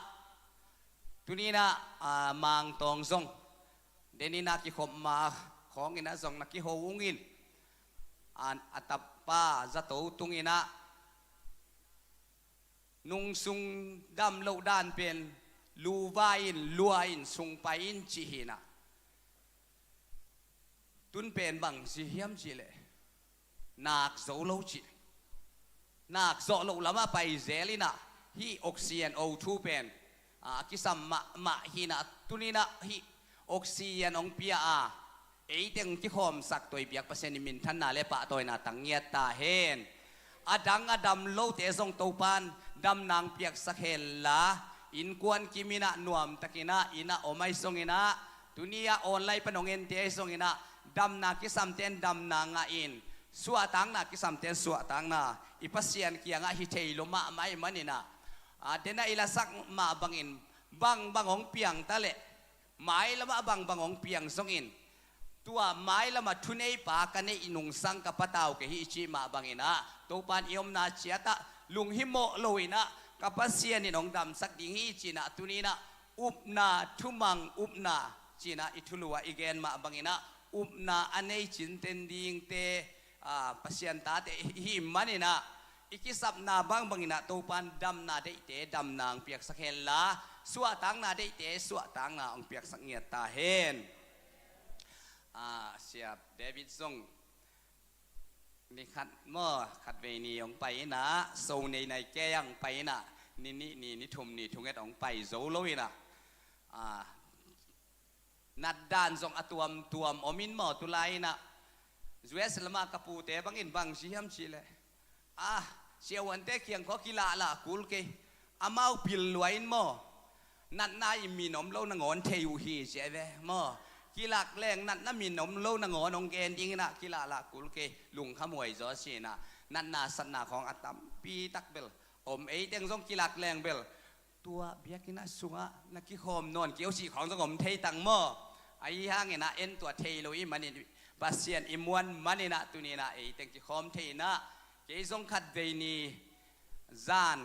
tuni in ah, aa, Mang Tawng zong den in ah kikhop ma khawngin ah zong na kiho ung in, a, a tapa zato tungin ah nungsung dam loh dan pen luva in, lua in, sung pai in cih hi in ah, tun pen bang ci hiam cih leh nak zo lo cih, nak zawh loh lamah pai zel in ah, hih oxygen O two pen, aa, a kisam mahmah hi in ah, tuni in ah hih oxygen hong pia a, ei teng kikhawmsak, tua i biak Pasian i minthanna le pahtawina tang ngiat ta hen. A dang a dam lote zong Topa'n damna hong piaksak hen la, innkuan kim in ah nuamtakin ah inn ah om ahi zongin ah, tuni ah online pan hong ente ahi zongin ah, damna kisamte'n damna ngah in, suahtakna kisamte'n suahtakna, i Pasian kiangah hi thei lo mahmah ahih manin ah, aa, den ah i lasak mah bangin, bangbang hong piang ta leh, mailamah bangbang hong piang zongin, tua mailamah thuneipa ka neih nungsang ka patau kei hi i cih mah bangin ah, Topa'n i omna ciatah lunghimawh lo in ah, ka Pasian in hong damsak ding hi ci-in ah, tuni in ah upna, thumang upna ci-in ah i thulu ah i gen mah bangin ah, upna a nei cinten dingte, aa, Pasian tate i hih manin ah, i kisapna bangbangin ah Topa'n damna deihte damna hong piaksak hen la, suahtakna deihte suahtakna hong piaksak ngiat ta hen. Aa, Sia David zong ni khat maw, khatvei ni hong pai in ah, so nei nai kei a hong pai in ah, ni nih ni, ni thum ni thunget hong pai zo lo in ah, aa, natdan zong a tuamtuam om in maw, tulai in ah U S lamah ka pute bangin bang ci hiam cih leh, ah, siavuante kiang khawng kilahlah kul kei, amau pil lua in maw, natna in min om lo nangawn thei uh hi ci ahi ve maw. Kilak leng natna min om lo nangawn hong gen dingin ah kilahlah kul kei, lungkham huai zaw ci-in ah, natna satna khawng a tampi tak bel om, ei teng zong kilak leng bel tua biakinn ah sungah na kikhawm nawn kei uh cih khawng zong om thei tang maw. Ahi hangin ah en tua thei lo i hih manin, Pasian i muan manin ah tuni in ah ei teng kikhawm thei in ah, kei zong khatvei ni zan,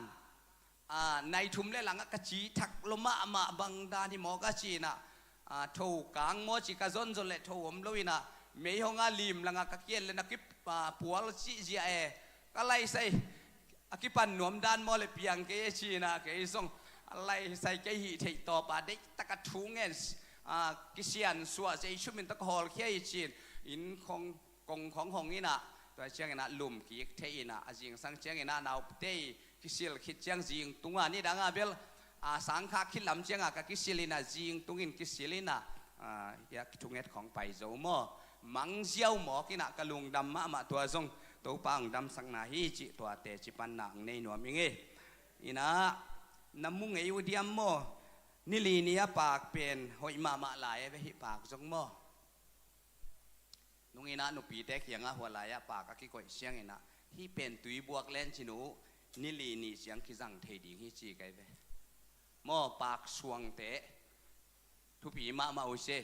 aa, nai thum le langah ka ci thak lo mahmah, bang dan hi maw ka ci-in ah, aa, tho kang maw ci ka zonzon leh tho om lo in ah, meihong a lim langah ka kiat leh na ki, aa, pual cih ziah e, ka laisai a kipan nuam dan maw leh piang kei e ci-in ah, kei zong a laisai kei hih theih tawp a, deihtak a thu ngen, aa, kisiansuah Jesu min tawh ka hawlkhia hi ci-in, inn khawng, kong khawng hong in ah, tua ciangin ah lum kik thei in ah, a zingsang ciangin ah naupite i kisil khit ciang zing tungah, nidang ah bel, aa, sangkhak khit lam ciangah ka kisil in ah, zing tungin kisil in ah, Ah, hiah thunget khawng pai zo maw? Mang ziau mawk inah ka lungdam mahmah, tua zong Topa hong damsakna hi cih tua teci panna hong nei nuam ing ei. Inah na mu ngei uh diam maw? Ni li ni a paak pen hoih mahmah lai a ve, hih paak zong maw? Nung inah nupite kiangah hua lai-ah paak a kikoih ciang inah, hih pen tuibuak lencin uh ni li ni ciang kizang thei ding hi ci kei ve. Maw, paak suangte thupi mahmah uh si.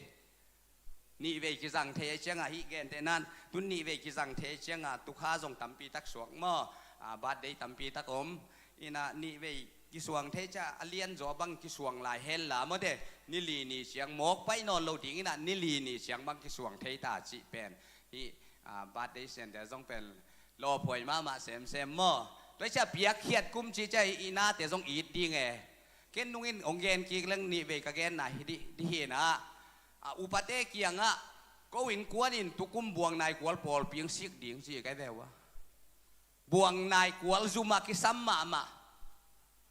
Nihvei kizang thei a ciangah hih gente nan, tun nihvei kizang thei a ciangah tukha zong tampi tak suak maw? Ah, birthday tampi tak om. Inah nihvei kisuang thei ciah a lianzaw bang kisuang lai hen la maw te, ni li ni ciang mawk paih nawn lo ding inah ni li ni ciang bang kisuang thei ta cih pen hih, ah, birthday center zong pen lawphuai mahmah semsem maw? Tua ciah piakkhiat kum ci ciah i nate zong it ding e. Ken nungin hong gen kik leng nihvei ka genna hi dih, dih hi inah, ah, upate kiangah ko innkuan in tukum buang nai kual pawlpi hong sik ding ci kei ve uh a. Buang nai kual zum ah kisam mahmah,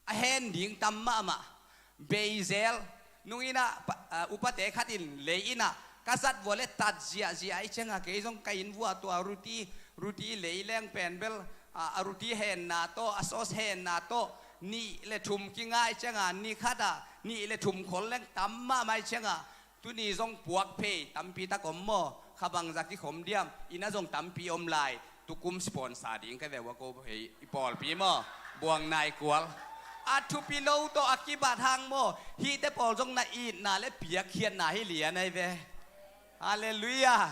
a hen ding tam mahmah, bei zel. Nung inah pa-, ah, upate khat in lei inah ka zat vua le tat ziahziah a, i ciangah kei zong ka inn vua tua ruti, ruti lei leng pen bel, ah, a ruti henna tawh, a sauce henna tawh nih le thum kinga i ciangah, ni khat ah nih le thum khol leng tam mahmah i ciangah, tuni zong puak phei tampi tak om maw? Kha bangzah kikhom diam? Inn ah zong tampi om lai. Tukum sponsor ding ka ve uh a, ko hei i pawlpi maw? Buang nai kual. A thupi lo tawh a kibat hang maw? Hihte pawl zong na itna le piakkhiatna hi lian ahi ve. Halleluiah.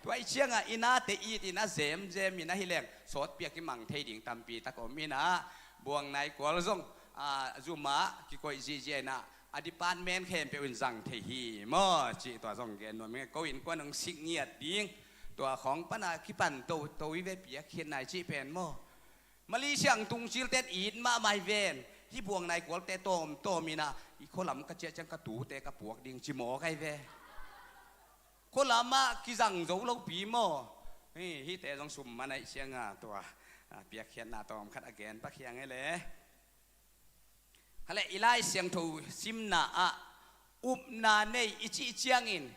Tua i ciangah i nate it inah zemzem inah hi leng sawtpi a kimang thei ding tampi tak om inah, buang nai kual zong, ah, zum ah kikoih zihziah inah a department khempeuh in zang thei hi maw? Cih tua zong gen nuam ing. Ko innkuan hong sik ngiat ding, tua khawng pana kipan toto i ve, piakkhiat nai cih pen maw? Malaysia hong tung cilte in it mahmah hi ven. Hih buang nai kualte tawmtawm inah i khualam ka ciah ciang ka tute ka puak ding ci mawk ahi ve. Khualam ah kizang zo lopi maw? Hi, hihte zong sum man aih ciangah tua, ah, piakkhiatna tawm khat a gen pak hiang e le. Hale, i Lai Siangtho simna ah upna nei i cih ciangin,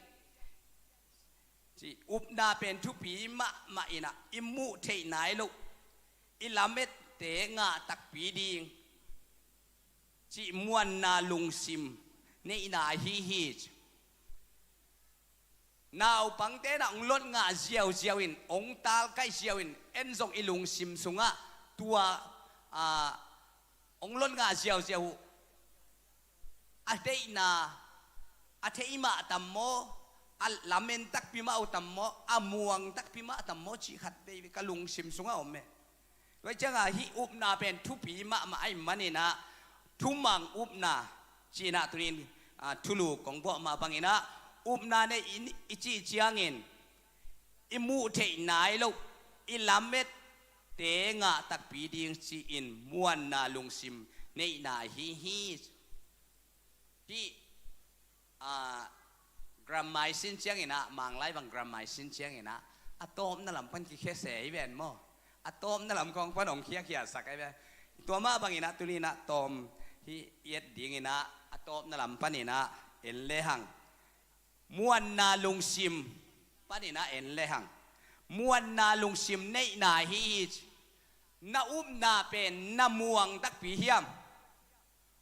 cih upna pen thupi mahmah inah i muh theih nai loh, i lamette ngah takpi ding cih muanna lungsim neihna ahi hi ci. Naupangte na hong lot ngah ziauziau in, hong talkaih ziau in, en zong i lungsim sungah tua, ah, hong lot ngah ziauziau uh a deihna a thei mah tam maw, a lamen takpi mah uh tam maw, a muang takpi mah tam maw cih khat veivei ka lungsim sungah om e. Tua ciangah hih upna pen thupi mahmah ahih maninah thumang upna ci-inah tunin, ah, thulu kong buah mah banginah upna nei i, i cih ciangin i muh theih nai loh, i lamette ngah takpi ding ci-in muanna lungsim neihna ahi hi. Hih, ah, grammar i sin cianginah, Manglai bang grammar i sin cianginah a tawpna lam pan kikhia se hi ven maw? A tawpna lam khawng pan hong khiakhiasak ahi ve. Tua mah banginah tuninah tawm hi i et dinginah a tawpna lam paninah en lehang, muanna lungsim paninah en lehang, muanna lungsim neihna hi hi ci. Na upna pen na muang takpi hiam?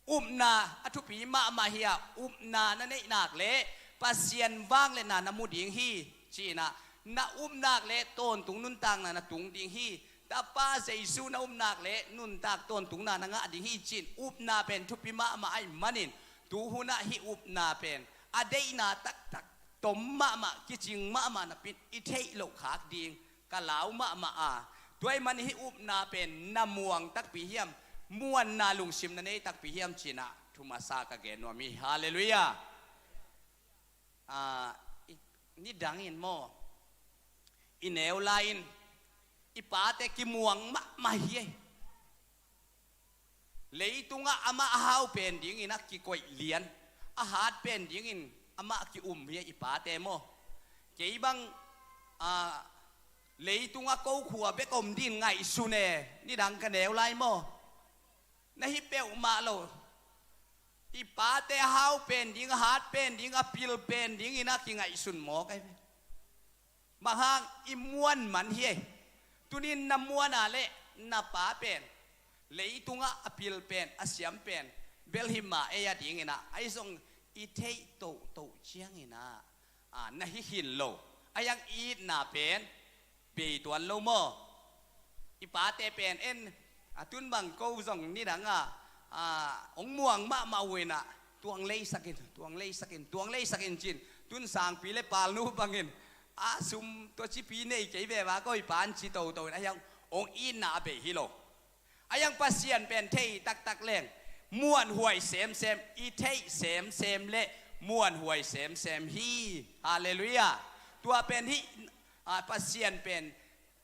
Upna a thupi mahmah hi a, upna na neih nak leh Pasian vangliatna na mu ding hi ci-inah, na up nak leh tawntung nuntakna na tung ding hi. Tapa Jesu na up nak leh nuntak tawntungna na ngah ding hi ci-in upna pen thupi mahmah ahih manin, tuhunah hih upna pen a deihna taktak, tom mahmah, kicing mahmah napi-in i theih loh khak ding ka lau mahmah a, tua ahih manin hih upna pen na muang takpi hiam, muanna lungsim na nei takpi hiam ci-inah thumasa ka gen nuam hi. Halleluiah. Ah, i, nidangin maw, i neu lai-in i pate kimuang mahmah hi ei. Leitungah amah a hau pen dingin a kikoih lian, a hat pen dingin amah ki-um hi a, i pate maw. Kei bang, ah, leitungah ko khua bek om dingin ngaihsun e, nidang ka neu lai maw. Na hi peuhmah lo. I pate a hau pen ding, a hat pen ding, a pil pen ding in a kingaihsun mawk ahi ve. Bang hang i muan man hi ei. Tunin na muan a leh na pa pen leitungah a pil pen, a siam pen bel hi mah ei a ding in a, ahi zong i theih tohtoh ciangin a, a, na hi khin lo. A yang i itna pen bei tuan lo maw? I pate pen en, a, tun bang ko zong nidang a, a, hong muang mahmah uh in a, tuang leisak in, tuang leisak in, tuang leisak in ci-in, tun sangpi le palnu bangin, a, sum tua cipi nei kei ve va ko i pan ci toto in a, a yang hong itna a bei hi lo. A yang Pasian pen thei taktak leng, muanhuai semsem, i theih semsem le muanhuai semsem hi. Halleluiah. Tua pen hi, a, Pasian pen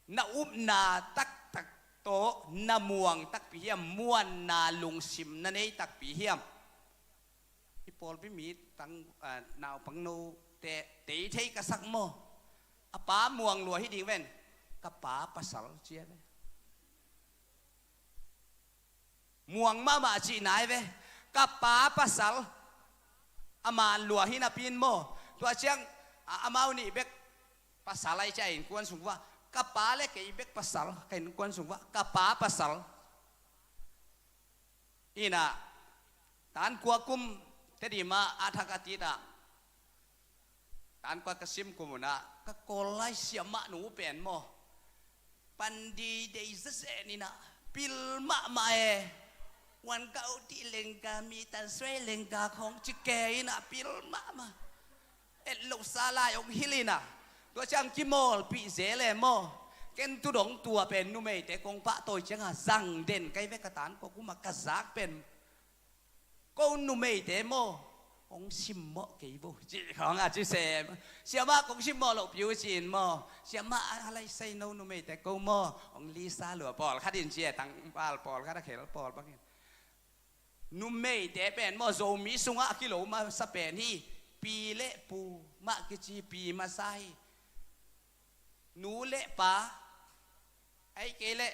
na upna taktak tawh na muang takpi hiam, muanna lungsim na nei takpi hiam? I pawlpi mi tang, a, naupang note tei thei ka sak maw? A pa muang lua hi ding ven. Ka pa pasal cia ve. Muang mahmah cih nai ve. Ka pa pasal a man lua hi napi in maw? Tua ciang, a, amau nih bek pasal ai cia innkuan sung va. Ka pa le kei bek pasal ka innkuan sung va. Ka pa pasal. Ina, tan kua kum Tedim ah a thak a tit ah, tan kua ka sim kum un ah ka Kawl lai siamah nu pen maw, pandi dei zazen in ah pil mahmah e. Wan ka uh ti lengka mi tan suai lengka khong ci ke in ah pil mahmah. Et lo sa lai ong hilh in ah, tua ciang kimawlpih zel e maw? Ken tu dong tua pen numeite kong pahtawi ciangah zang den kai ve ka tan kua kum ah ka zak pen. Ko numeite maw? Ong simmawh kei vo cih khong a ci sem. Siamah kong simmawh lohpi uh ci-in maw? Siamah a lai sai no numeite ko maw? Ong lisa lua pawlkhat in ci e, tangval pawlkhat a khel pawl bangin. Numeite pen maw, Zomi sungah a kilo masa pen hi. Pi le pu mah kici, pi masa hi. Nu le pa, ahih kei leh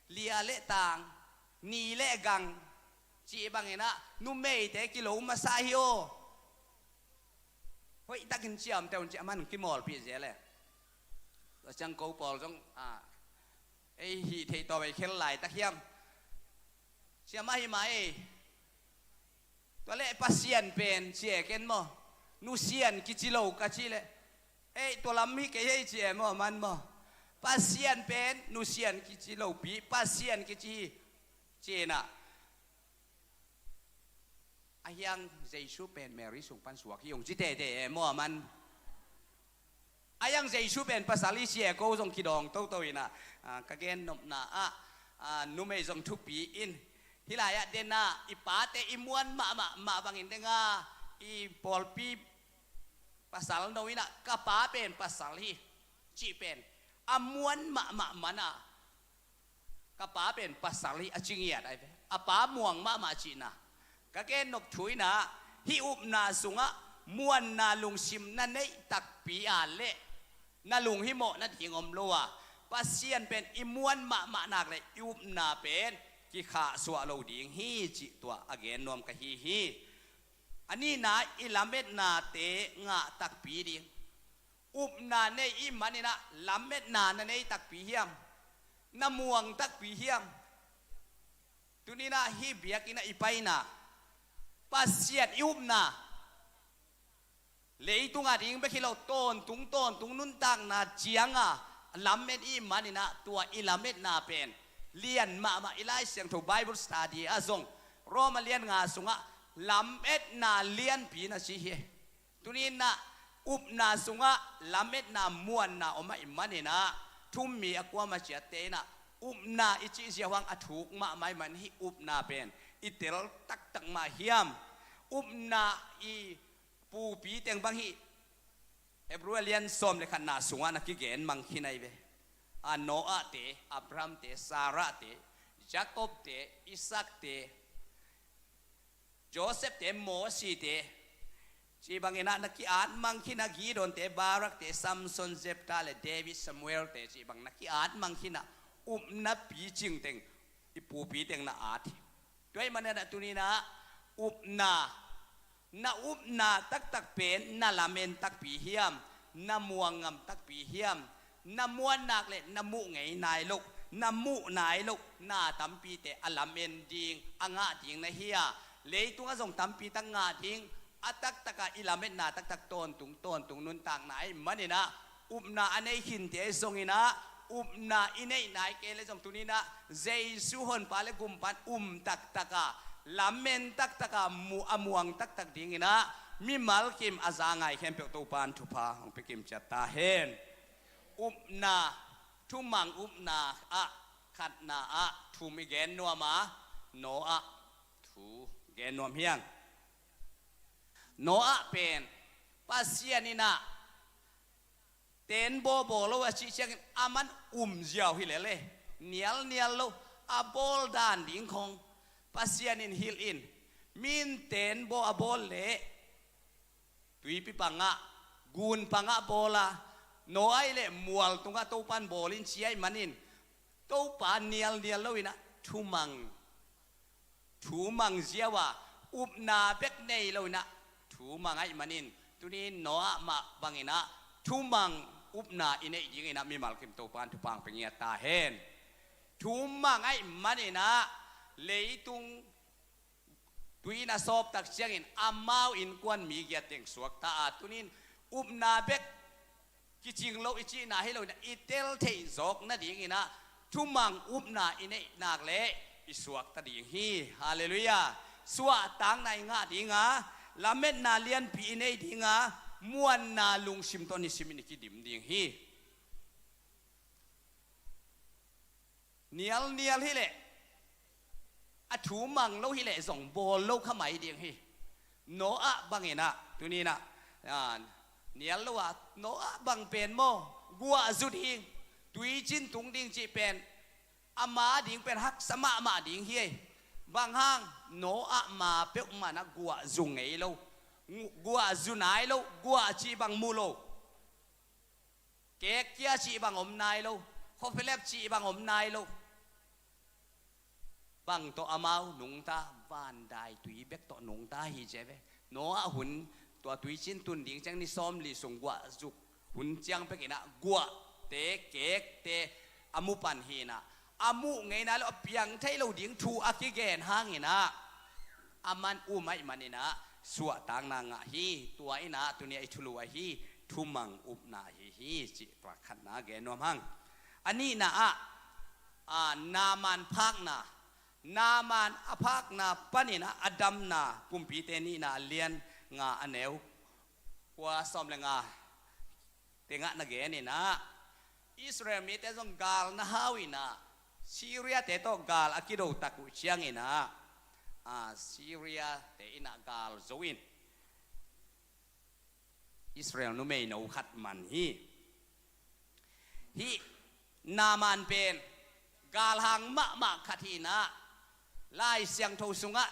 lia le tang, ni le gang cih bangin ah numeite kilo masa hi aw. Hoihtakin ciamteh un ci a, aman kimawlpih zel e. Tua ciang ko pawl zong, a, ei hih theih tawh ei khel laitak hiam? Siamah hi mah ei. Tua leh Pasian pen ci e ken maw? Nusian kici lo ka cih leh, ei, tua lam hi kei hei ci e maw, aman maw? Pasian pen nusian kici lopi, Pasian kici hi ci-in ah. A hiang Jesu pen Mary sung pan suak hi ong ci teitei e maw, aman? A hiang Jesu pen pasal hi ci e, ko zong kidawng toto in ah, a, ka gennopna ah, a, numei zong thupi in. Hih lai-ah den ah i pate i muan mahmah mah bangin deng ah, i pawlpi pasal no in ah ka pa pen pasal hi cih pen a muan mahmah man ah, ka pa pen pasal hi a ci ngiat ai ve. A pa muang mahmah cihna. Ka gennop thu in ah, hih upna sungah muanna lungsim na neih takpi a leh na lunghimawh nading om lo a, Pasian pen i muan mahmah nak leh i upna pen kikhahsuah lo ding hi cih tua a gen nuam ka hi hi. A nihna, i lametnate ngah takpi ding. Upna nei i hih manin ah lametna na nei takpi hiam? Na muang takpi hiam? Tuni-in ah hih biakinn ah i paina, Pasian i upna, leitung a ding bek hi lo, tawntung tawntung nuntakna ciang a lamet i hih manin ah tua i lametna pen lian mahmah. I Lai Siangtho Bible study ah zong Rom a lian nga sungah lametna lianpi na ci hi. Tuni-in ah upna sungah lametna muanna om ahih manin ah, thu-um mi a kuamah ciatte in ah upna i cih ziau hang a thuk mahmah ahih man hih upna pen i tel taktak mah hiam? Upna i pupi teng bang hih Hebrew a lian sawm le khatna sungah na kigen mang khin ahi ve. A, Noah-te, Abraham-te, Sarah-te, Jacob-te, Isaac-te, Joseph-te, Mosi-te, cih bangin ah na ki-at mang khin a, Gideon-te, Barak-te, Samson, Jephthah le David, Samuel-te cih bang na ki-at mang khin a, upna picing teng, i pupi teng na at hi. Tua ahih manin ah tuni-in ah Upna, na upna taktak pen na lamen takpi hiam, na muang ngam takpi hiam, na muan nak le na muh ngei nai loh, na muh nai loh na tampite a lamen ding, a ngah ding na hi a, leitungah zong tampi tak ngah ding, a taktaka i lametna taktak tawntung tawntung nuntakna ahih maninah, upna a nei khinte ahi zonginah, upna i neih nai kei le zong tuninah, Jesu honpa le gumpan um taktaka, lamen taktaka, mu a muang taktak dinginah, mimal kim a za ngai khempeuh Topan thupha hong pia kim ciat ta hen. Upna, thumang upna ah, khatna ah thum i gen nuam a, Noah thu gen nuam hiang. Noah pen Pasian inah tenbaw bawl lo a cih ciangin aman um ziau hi lele, nialnial lo, a bawl dan ding khong Pasian in hilh in, min tenbaw a bawl leh tuipi pangah, gun pangah bawl a, Noah i leh mual tungah Topan bawl in ci ahih manin, Topa nialnial lo inah thumang, thumang ziau a, upna bek nei lo inah thumang ahih manin, tuni Noah mah banginah thumang upna i neih dinginah mimal kim Topan thupha hong pia ngiat ta hen. Thumang ahih maninah leitung tui in a sawp tak ciangin amau innkuan mi giat teng suakta a, tunin upna bek kicing lo i cihna hi lo inah, i tel theih zawk nadinginah thumang upna i neih nak leh i suakta ding hi. Halleluiah. Suahtakna i ngah dinga, lametna lianpi i nei dinga, muanna lungsim tawh nisimin i kidim ding hi. Nialnial hi leh, a thumang lo hi leh zong bawl lo kha mai ding hi. Noah banginah tuninah, a, nial lo a, Noah bang pen maw, guah zu ding, tuicin tung ding cih pen ama ding pen haksa mahmah ding hi ei. Bang hang? Noah ma peuhmah inah guah zu ngei lo, ngu-, guah zu nai lo, guah cih bang mu lo. Kek kia cih bang om nai lo, khuaphialep cih bang om nai lo. Bang tawh amau nungta, van daitui bek tawh nungta hi ci ve. Noah hun, tua tuicin tun ding ciang ni sawmli sung guah zuk hun ciang bekinah guahte, kekte a mu pan hinah, a muh ngei nai lo, a piang thei lo ding thu a kigen hanginah aman um ahih maninah suahtakna ngah hi. Tua inah tuni a i thulu ahi thumang upna ahi hi cih tua khatna gen nuam hang. A nihna ah, a, Naaman phakna, Naaman a phakna paninah a damna, Kumpite nihna a lian nga a neu kua sawm le nga tengah na geninah, Israel mite zong gal na hau inah, Syria-te tawh gal a kido tak uh cianginah, a, Syria-te inah gal zo in Israel numeino khat man hi. Hih Naaman pen galhang mahmah khat hinah, Lai Siangtho sungah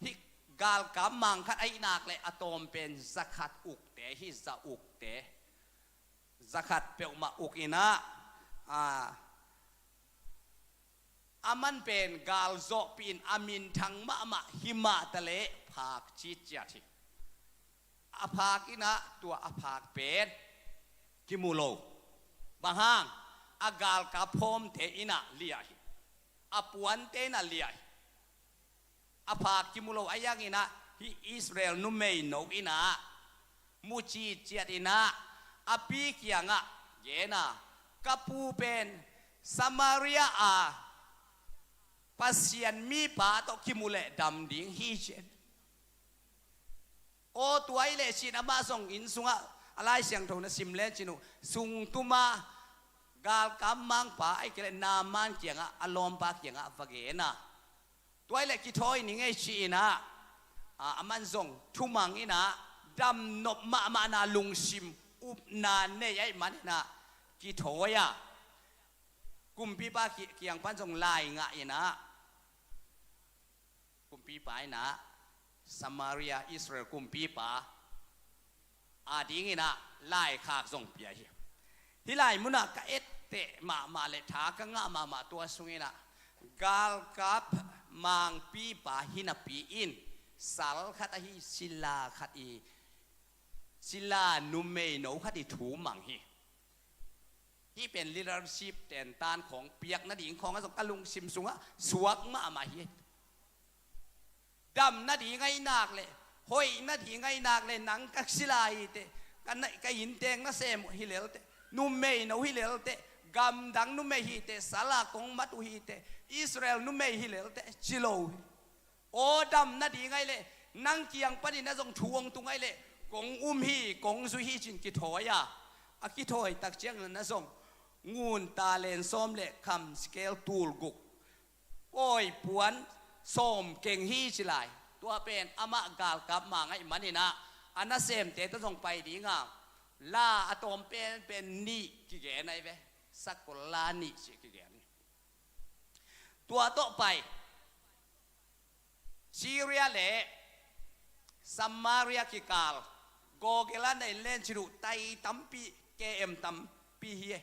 hih galkap mang khat ahih nak leh a tawm pen zakhat ukte hi, za ukte. Zakhat peuhmah uk inah, a, aman pen gal zawhpih in a minthang mahmah himah taleh phak citciat hi. A phak inah tua a phak pen kimu lo. Bang hang? A galkap phawmte inah liah hi. A puante inah liah hi. A phak kimu lo a yanginah, hih Israel numeino inah mu citciat inah a pi kiangah gena, ka pu pen Samaria a Pasian mipa tawh kimu leh dam ding hi ci. Aw, tua i leh cin amah zong inn sungah a Lai Siangtho na sim lecin uh, sungtuma galkap mangpa ahi kei leh Naaman kiangah, a lawmpa kiangah va gena. Tua i leh kithawi ning ei ci inah, a, aman zong thumang inah damnop mahmahna lungsim upna nei ahih maninah kithawi a, kumpipa ki-, kiang pan zong lai ngah inah, kumpipa inah Samaria, Israel kumpipa adinginah laikhak zong pia hi. Hih lai munah ka etteh mahmah le tha ka ngah mahmah tua sunginah galkap mangpipa hi napi in Sal khat ahi sila khat i, sila numeino khat i thu mang hi. Hih pen leadership tentan khawng piak nading khawng a zong ka lungsim sungah suak mahmah hi. Dam nading ahi nak le, hoih nading ahi nak le, nang ka sila hi teh, ka na-, ka innteek nasem hi lel teh, numeino hi lel teh, gamdang numei hi teh, sala kong mat uh hi teh, Israel numei hi lel teh, ci lo hi. Aw dam nading ahi le, nang kiang panin a zong thu hong tung ahi le, kong um hi, kong zui hi cin kithawi a. A kithawi tak ciangin a zong ngun talen sawm le kham sikel tul guk, pawi puan sawm keng hi ci lai. Tua pen amah galkap mang ahi manin ah, a nasemte tawh zong pai ding a, la a tawm penpen nih kigen ahi ve. Sakol la nih ci kigen hi. Tua tawh pai Syria le Samaria kikal, Gogela na in len ci duh, tai tampi, K M tampi hi e.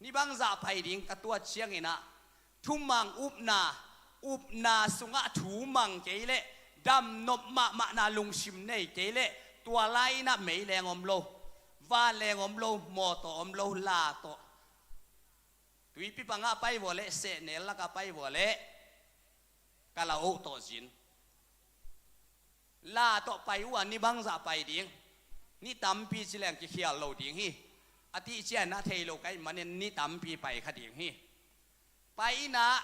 Ni bangzah pai ding ka tuat ciangin ah, thumang upna, upna sungah thu mang kei leh, damnop mahmahna lungsim nei kei leh, tua lai-in ah mei leng om lo, van leng om lo, mawtaw om lo, la tawh. Tuipi pangah pai vua leh, sehnel lakah pai vua leh, ka la oh tawh zin. La tawh pai uh a ni bangzah pai ding, ni tampi ci leng kikhial lo ding hi. A tihcian ah thei lo ka hih manin ni tampi pai kha ding hi. Pai in ah,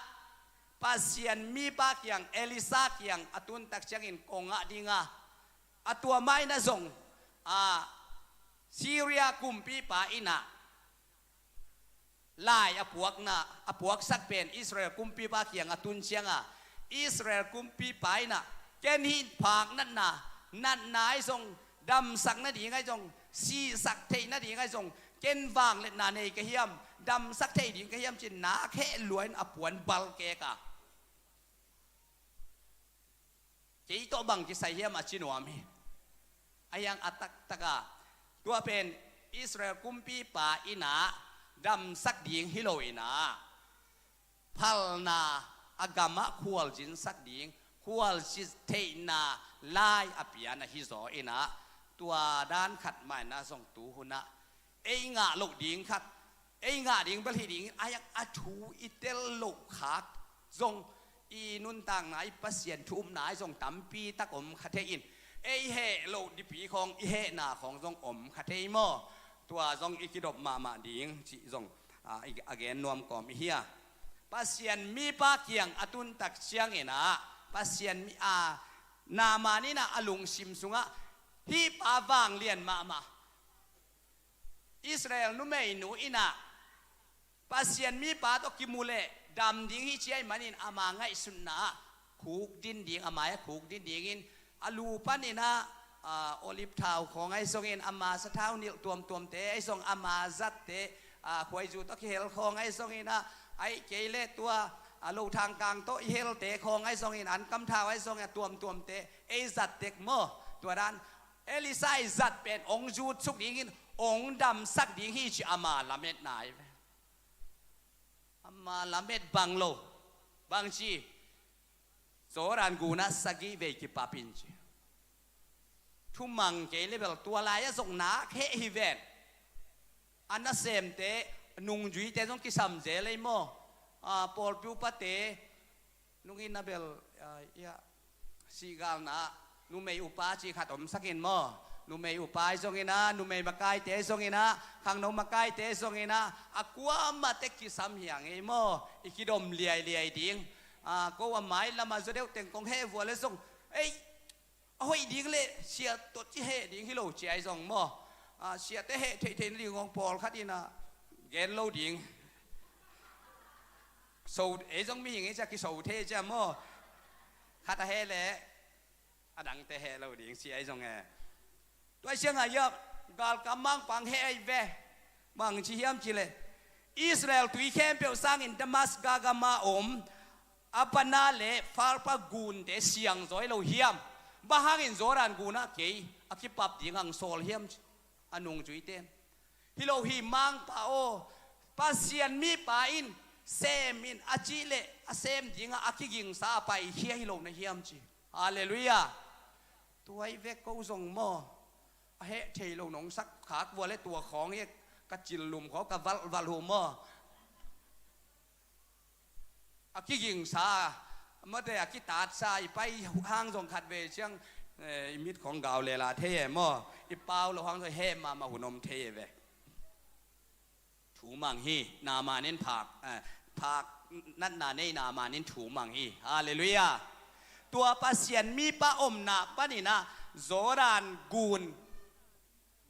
Pasian mipa kiang, Elisha kiang a tun tak ciangin kong ngah ding a, a tua mah in ah zong, a, Syria kumpipa in ah, lai a puakna, a puaksak pen Israel kumpipa kiang a tun ciang a, Israel kumpipa in ah, ken hih phak natna, natna ahi zong, damsak nading ahi zong, sihsak theih nading ahi zong, ken vangliatna nei ka hiam, damsak thei ding ka hiam cin nak heh lua in a puan balkek a, kei tawh bang kisai hiam a ci nuam hi. A hiang a taktak a, tua pen Israel kumpipa in ah damsak ding hi lo in ah, phalna, a gamah khualzinsak ding, khualzin theihna lai a pian ahi zaw in ah, tua dan khat mah in ah zong tu hun ah ei ngah loh ding khat, ei ngah ding bel hi ding, a hiang a thu i tel loh khak zong, i nuntakna, i Pasian thu upna ahi zong tampi tak om kha thei in, ei heh loh dipi khawng, i hehna khawng zong om kha thei maw? Tua zong i kidop mahmah ding cih zong, a, i, a gen nuam kawm i hi a. Pasian mipa kiang a tun tak ciangin ah, Pasian mi, a, Naaman in ah a lungsim sungah, hih pa vanglian mahmah, Israel numeinu in ah Pasian mipa tawh kimu leh dam ding hi ci ahih manin ama ngaihsutna ah khukdin ding, a mai ah khukdin dingin, a lu panin ah, a, olive thau khawng ahi zongin, ama sathau nilh tuamtuamte ahi zong, ama zatte, a, khuaizu tawh kihel khawng ahi zongin ah, ahih kei leh tua, a, lothang kang tawh i helte khawng ahi zongin, ankam thau ahi zongin, a tuamtuamte ei zat tek maw? Tua dan Elisha i zat pen ong zutsuk dingin, ong damsak ding hi ci ama lametna ahi ve. Ama lamet bang lo. Bang ci, Jordan gun ah sagih vei kipap in ci. Thumang kei leh bel tua lai-ah zong nak heh hi ven. A nasemte, nungzuite zong kisam zel ei maw? A, pawlpi upate, nungin a bel, a, ia, sihgalna, numei upa cih khat omsak in maw? Numei upa ahi zongin ah, numei makaite ahi zongin ah, khangno makaite ahi zongin ah, a kuamah tek kisam hiang ei maw? I kidom liailiai ding. A, ko a mai lamah zaw deuh teng kong heh vua leh zong, ei, a hoih ding leh sia tawh ci heh ding hi lo ci ahi zong maw? A, siate heh theihtheih nading kong pawlkhat in ah gen lo ding. So, ei zong mihing ei cia kiso thei cia maw? Khat a heh leh a dangte heh lo ding ci ahi zong e. Tua ciangah ia, galkap mangpang heh ahi ve. Bang ci hiam cih leh, Israel tui khempeuh sangin Damascus gam ah om Abana le Pharpar gunte siangzaw hi lo hiam? Bang hangin Jordan gun ah kei a kipap ding hong sawl hiam ci, a nungzuite in. Hi lo hi, mangpa aw, Pasian mipa in sem in a cih leh a sem dingah a kigingsa a paikhia hi lo na hiam ci. Halleluiah. Tua i vek ko zong maw, a heh thei lo nong sak khak vua le tua khawng hi, ka cil lum khaw ka valhvalh hu maw. A kigingsa, mate a kitatsa i pai hang zong khat ve ciang, eh, i mit khawng gau lela thei e maw. I pau lo hang zong heh mahmah hun om thei e ve. Thu mang hi, Naaman in phak, eh, phak natna nei Naaman in thu mang hi. Halleluiah. Tua Pasian mipa omna panin ah Jordan gun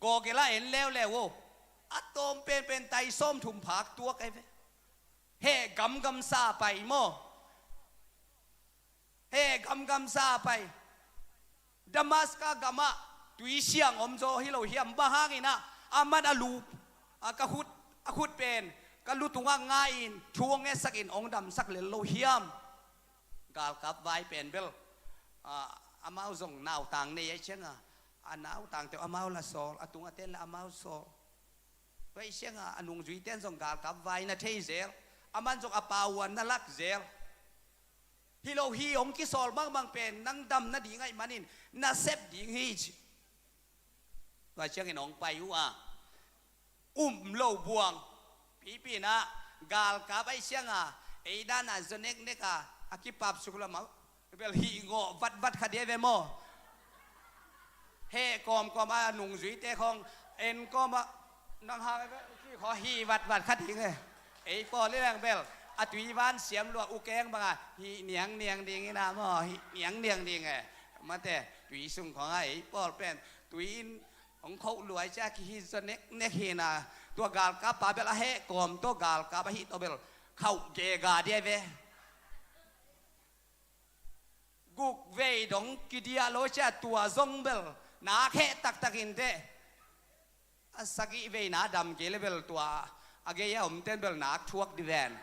gawgela en leuleu o. A tawm penpen tai sawm thum phak tuak ai ve. Heh gamgamsa pai maw. Heh gamgamsa pai. Damaska gamah tui siang om zaw hi lo hiam? Bang hangin ah aman a lu, a ka khut, a khut pen ka lu tungah nga-in thu hong etsakin hong damsak lel lo hiam? Galkap vai pen bel, a, amau zong nautang nei ai cianga, a nautangte uh amau la sawl, a tung a ten la amau sawl. Vai cianga a nungzuite in zong galkap vai na thei zel, aman zong a pauan na lak zel. Hi lo hi, hong kisawl mangbang pen nang dam nading ahih manin na sep ding hi ci. Tua ciangin hong pai uh a, um lo buang. Pipi in ah galkap ahih cianga ei dan a zaw neknek a, a kipap suk lamah bel hih ngawh vatvat kha dia ve maw. Heh kawmkawm a nungzuite khawng en kawm ah, nang hang e, ki khaw hi vatvat kha ding e. Ei pawl i leng bel a tui van siam lua u keng banga hi niangniang ding ina maw, hi niangniang ding e. Mate tui sung khawng a ei pawl pen tui in hong khoh luai cia kihi zaw neknek hi ina. Tua galkap pa bel a heh kawm tawh galkap ahi tawh bel khauh gega dia ve. Guk vei dong kidiah lo cia tua zong bel nak heh taktak in teh. A sagih veina dam kei le bel tua a gei a omten bel nak thuak di ven.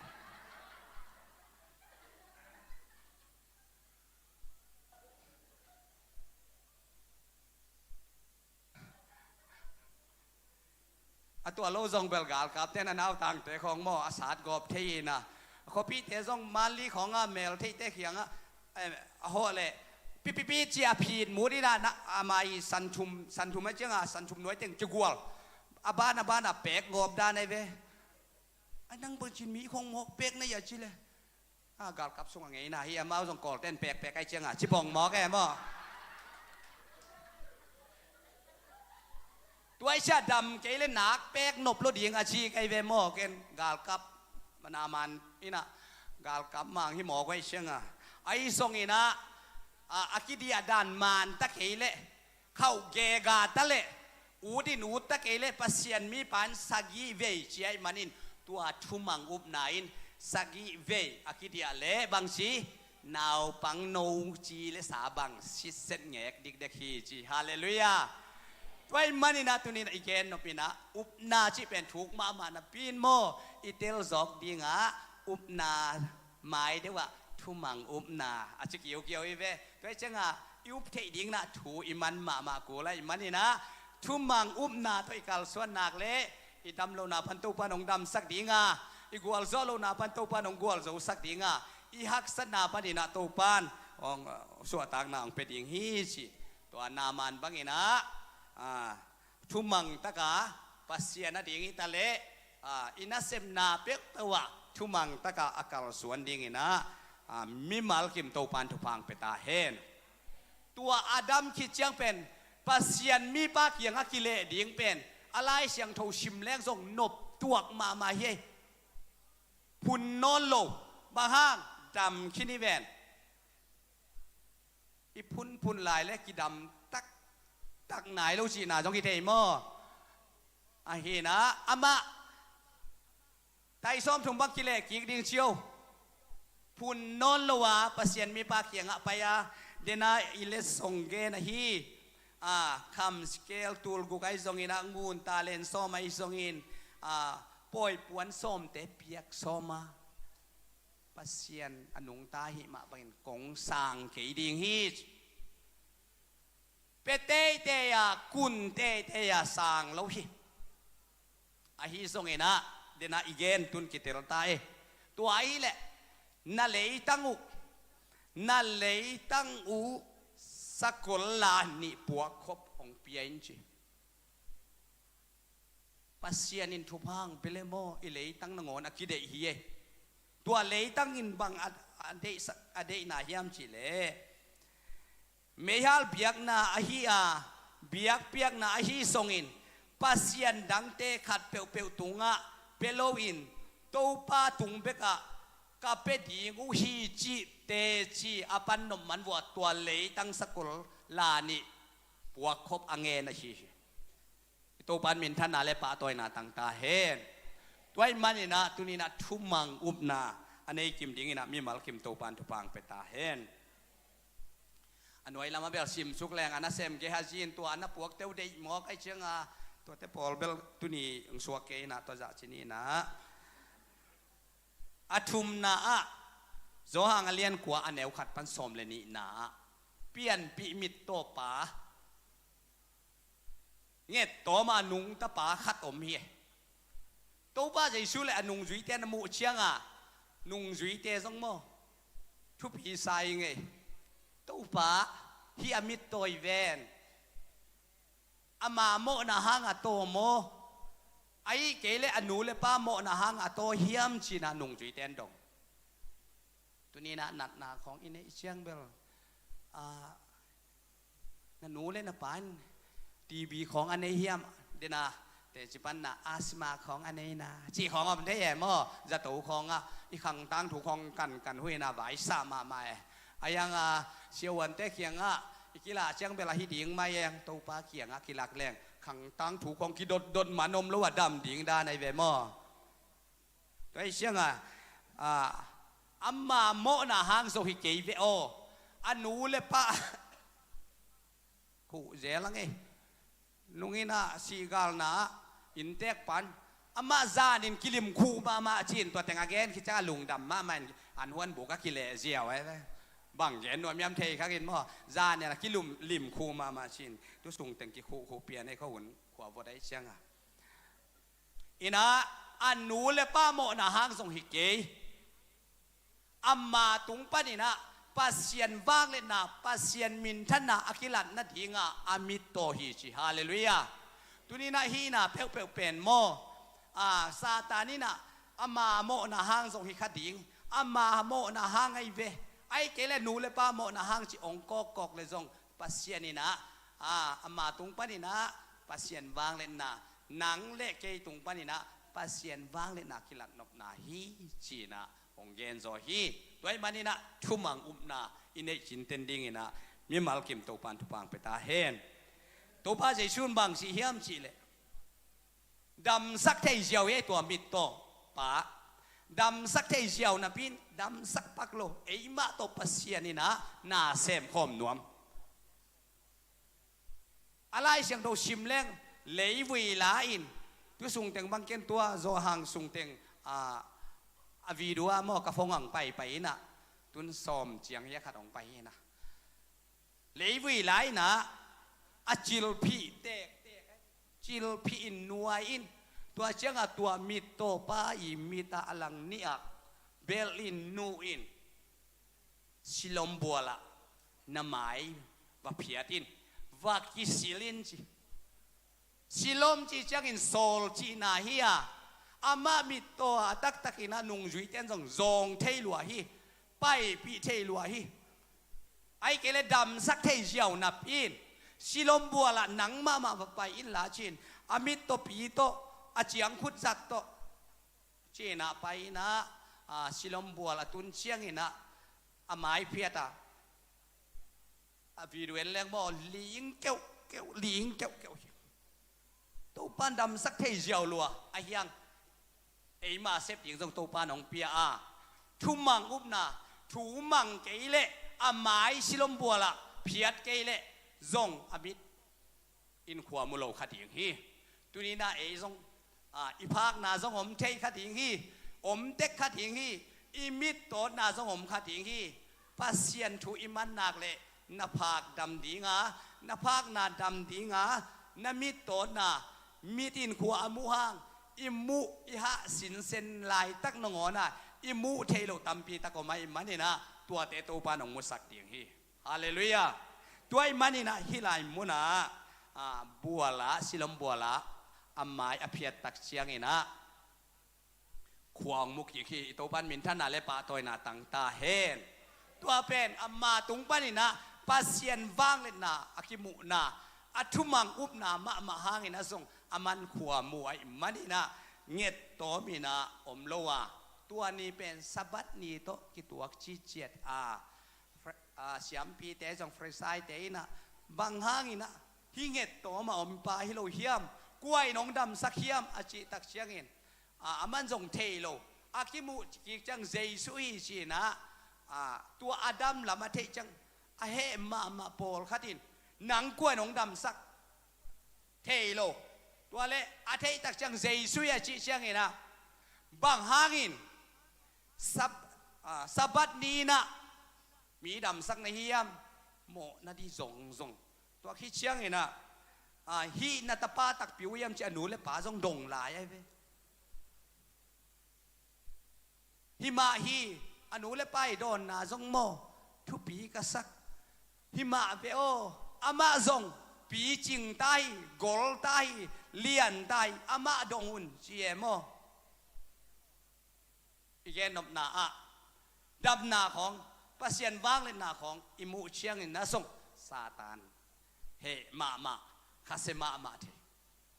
A tua lo zong bel galkapte in a nautangte khawng maw a sat gawp thei ina, a khuapite zong manli khawng a mel theite khiangah, eh, a hawh leh pipipi cia phit mut ina, na, a mai santhum, santhum a cianga santhum nuai teng cigual a ban a ban a pek gawp dan ai ve. A nang bangcin mi khawng mawk pek na ia ci le. A galkap sungah ngeina hi, amau zong Kawlten pekpek ai cianga cibawng mawk e maw. Tuai cia dam kei le nak pek nop lo ding a ci kei ve maw. Ken galkap mana man ina galkap mang hi mawk ai cianga, ai zong ina, a, a kidiah dan man ta kei le khauh gega ta le, ut in ut ta kei le Pasian mipa in sagih vei cia ih manin tua thumang upna in sagih vei a kidiah le bangci naupang no ci le sa bang sitset ngek dikdek hi ci. Halleluiah. Tua ih manin a tunin i gen nop ina upna cih pen thuk mahmah napi in maw i tel zawk dingah upna mai deuh ah thumang upna a ci kiukiau i ve. Tua i cianga i up theih ding na thu i man mahmah kul ahih manin ah thumang upna tawh i kalsuan nak le i dam lohna pan Topan hong damsak dinga, i gualzawh lohna pan Topan hong gualzosak dinga, i haksatna panin ah Topan hong, uh, suahtakna hong pia ding hi ci. Tua Naaman bangin ah, ah, thumang taka Pasian a ding hi ta leh, a, i nasepna peuhpeuh ah thumang taka a kalsuan dingin ah, a, mimal kim Topan thupha hong pia ta hen. Tua a dam khit ciang pen Pasian mipa kiangah kileh ding pen a Lai Siangtho sim leng zong nop tuak mahmah hi. Phun nawn lo, bang hang, dam khin hi ven. I phunphun lai le kidam taktak nai lo cihna zong hi thei maw? Ahi na, amah tai sawmthum bang kileh kik ding cio. Phun nawn lo a Pasian mipa kiangah pai a, dena i letsong gen ahi. A, kham sikel tul guk ahi zongin, a ngun talen sawm ahi zongin, a, pawi puan sawmte piak sawm a, Pasian a nungta ahih mah bangin kong sang kei ding hi. Pia teitei a, kun teitei a sang lo hi. Ahi zongin ah, dena i gen tun kitel ta e. Tua ahih leh na leitang uh, Na leitang uh sakol la nih puakkhop hong pia in ci. Pasian in thupha hong pia leh maw, i leitang nangawn a kideih hi ei. Tua leitang in bang a, a deihsak, a deihna hiam cih leh, meihal biakna ahi a, biakpiakna ahi zongin, pasian dangte khat peuhpeuh tungah pia loin, Topa tung bekah ka pia ding uh hi cih teci a pan nop man vua, tua leitang sakol la nih puakkhop a ngen ahi hi. I Topa in minthanna le pahtawina tang ta hen. Tua ahih manin ah tuni-in ah thumang upna a nei kim dingin ah mimal kim Topa in thupha hong pia ta hen. A nuai lamah bel simsuk leng, a nasem Gehazi in tua a na puakte uh deih mawk ahih ciangin, tuate pawl bel tuni hong suak kei in ah, tua zah ci ni in ah. A thumna ah, Johan a lian kua a neu khat pan sawm le nihna ah, pianpih mittawpa, ngettawm a nungtapa khat om hi. Topa Jesu le a nungzuite na muh ciangin, nungzuite zong maw, thupi sa ing ei. Topa, hih a mittaw hi ven. Ama mawhna hangin a taw maw, ahih kei leh a nu le pa mawhna hangin a taw hiam, ci-in ah nungzuite in dong. Tuni-in ah natna khawng i neih ciang bel, ah, na nu le na pa in T B khawng a nei hiam? Dena teci pan na asthma khawng a nei na, cih khawng om thei e maw? Zato khawng ah i khang tangthu khawng kankan uh hi in ah, vaisa mahmah e. A yang a siavuante kiangah i kilah ciang bel ahi ding mai e, Topa kiangah kilak leng khang tangthu khawng kidotdot man om lo a dam ding dan ahi ve maw? Tua ahih ciangin, ah, ama mawhna hang zong hi kei ve aw. A nu le pa khuh zel ang ei. Nung in ah sihgalna ah innteek pan, amah zanin kilim khuh mahmah ci-in, tua teng a gen khit ciangin lungdam mahmah in, an huan buk ah kileh ziau ahi ve. Bang gen nuam hiam thei kha kei in maw. Zanin a kilim, lim khuh mahmah ci-in, tu sung teng kikhuh khuh pian ei, khuavot ahih ciangin. In ah, a nu le pa mawhna hang zong hi kei. Ama tung panin ah Pasian vangliatna, Pasian minthanna a kilat nadingin a mittaw hi ci. Halleluiah. Tuni-in ah hihna peuhpeuh pen maw, a, Satan in ah ama mawhna hang zong hi kha ding, ama mawhna hang ahi ve. Ahih kei leh nu le pa mawhna hang ci hong kawkkawk leh zong, Pasian in ah, a, ama tung panin ah Pasian vangliatna, nang le kei tung panin ah Pasian vangliatna kilatnopna hi, ci-in ah hong genzaw hi. Tua ahih manin ah thumang upna i neih cinten dingin ah mimal kim Topa in thupha hong pia ta hen. Topa Jesu in bang ci hiam cih leh, damsak thei ziau hi ei tua mittawpa. Damsak thei ziau napi-in damsak pak lo, eimah tawh Pasian in ah na sem khawm nuam. A Lai Siangtho sim leng, leivui la-in, tu sung teng bang ken tua, Johan sung teng, a, a video ah maw, ka phone ah hong paipai in ah, tun sawm ciang hi a, khat hong pai hi in ah. Leivui la-in ah, a cilphih tektek, cilphih in nuai in, tua ciangin tua mittawpa i mit ah a lang nih ah, belt in nuh in, Silom bual ah na mai va phiat in, va kisil in ci. Silom cih ciangin sawl cihna hi a, amah mittaw a taktakin ah nungzuite in zong zawng thei lua hi, paipih thei lua hi. Ahih kei leh damsak thei ziau napi-in, Silom bual ah nang mahmah va pai inla ci-in, a mittawpi tawh, a ciangkhut zat tawh, ci-in ah pai in ah, a, Silom bual a tun ciangin ah, a mai phiat a, a video en leng maw, ling keuhkeuh, ling keuhkeuh hi. Topa in damsak thei ziau lua, a hiang. Eima sep ding zong Topa in hong pia a. Thumang upna, thumang kei leh, a mai Silom bual ah phiat kei leh, zong a mit in khua mu lo kha ding hi. Tuni-in ah ei zong, a, i phakna zong om thei kha ding hi, om tek kha ding hi, i mittawtna zong om kha ding hi. Pasian thu i man nak leh na phak dam ding a, na phakna dam ding a, na mittawtna, mit in khua a muh hang, i muh, i hah sinsen laitak nangawn ah, i muh theih loh tampi tak om ahih manin ah, tuate Topa'n hong musak ding hi. Halleluiah. Tua ahih manin ah hih lai munah, ah, bual ah, silom bual ah a mai a phiat tak ciangin ah khua hong mu kik hi. I Topa'n minthanna le pahtawina tang ta hen. Tua pen ama tung panin ah Pasian vangliatna a kimuhna, a thumang upna mahmah hangin ah zong aman khua mu ahih manin ah ngettawm in ah om lo a, tua ni pen Sabbath ni tawh kituak ciciat a, Fri-, a, siampite zong Farisaite in ah, bang hangin ah hih ngettawm a om pa hi lo hiam? Kua in hong damsak hiam? A cih tak ciangin, a, aman zong thei lo. A kimuh kik ciang Jesu hi ci-in ah, a, tua a dam lam a theih ciang a heh mahmah pawlkhat in, nang kua in hong damsak? Thei lo. Tua leh a theih tak ciang Jesu hi a cih ciangin ah, bang hangin Sab-, a, Sabbath ni in ah mi damsak na hi hiam? Mawhna ding zongzong. Tua khit ciangin ah, a, hih na tapa takpi uh hiam ci a nu le pa zong dong lai ahi ve. Hi mah hi, a nu le pa i dawnna zong maw, thupi ka sak. Hi mah ve aw, amah zong picing ta hi, gol ta hi, lian ta hi, amah dong un ci e maw. I gennopna ah damna khawng, Pasian vangliatna khawng i muh ciangin ah zong Satan heh mahmah, khasia mahmah thei.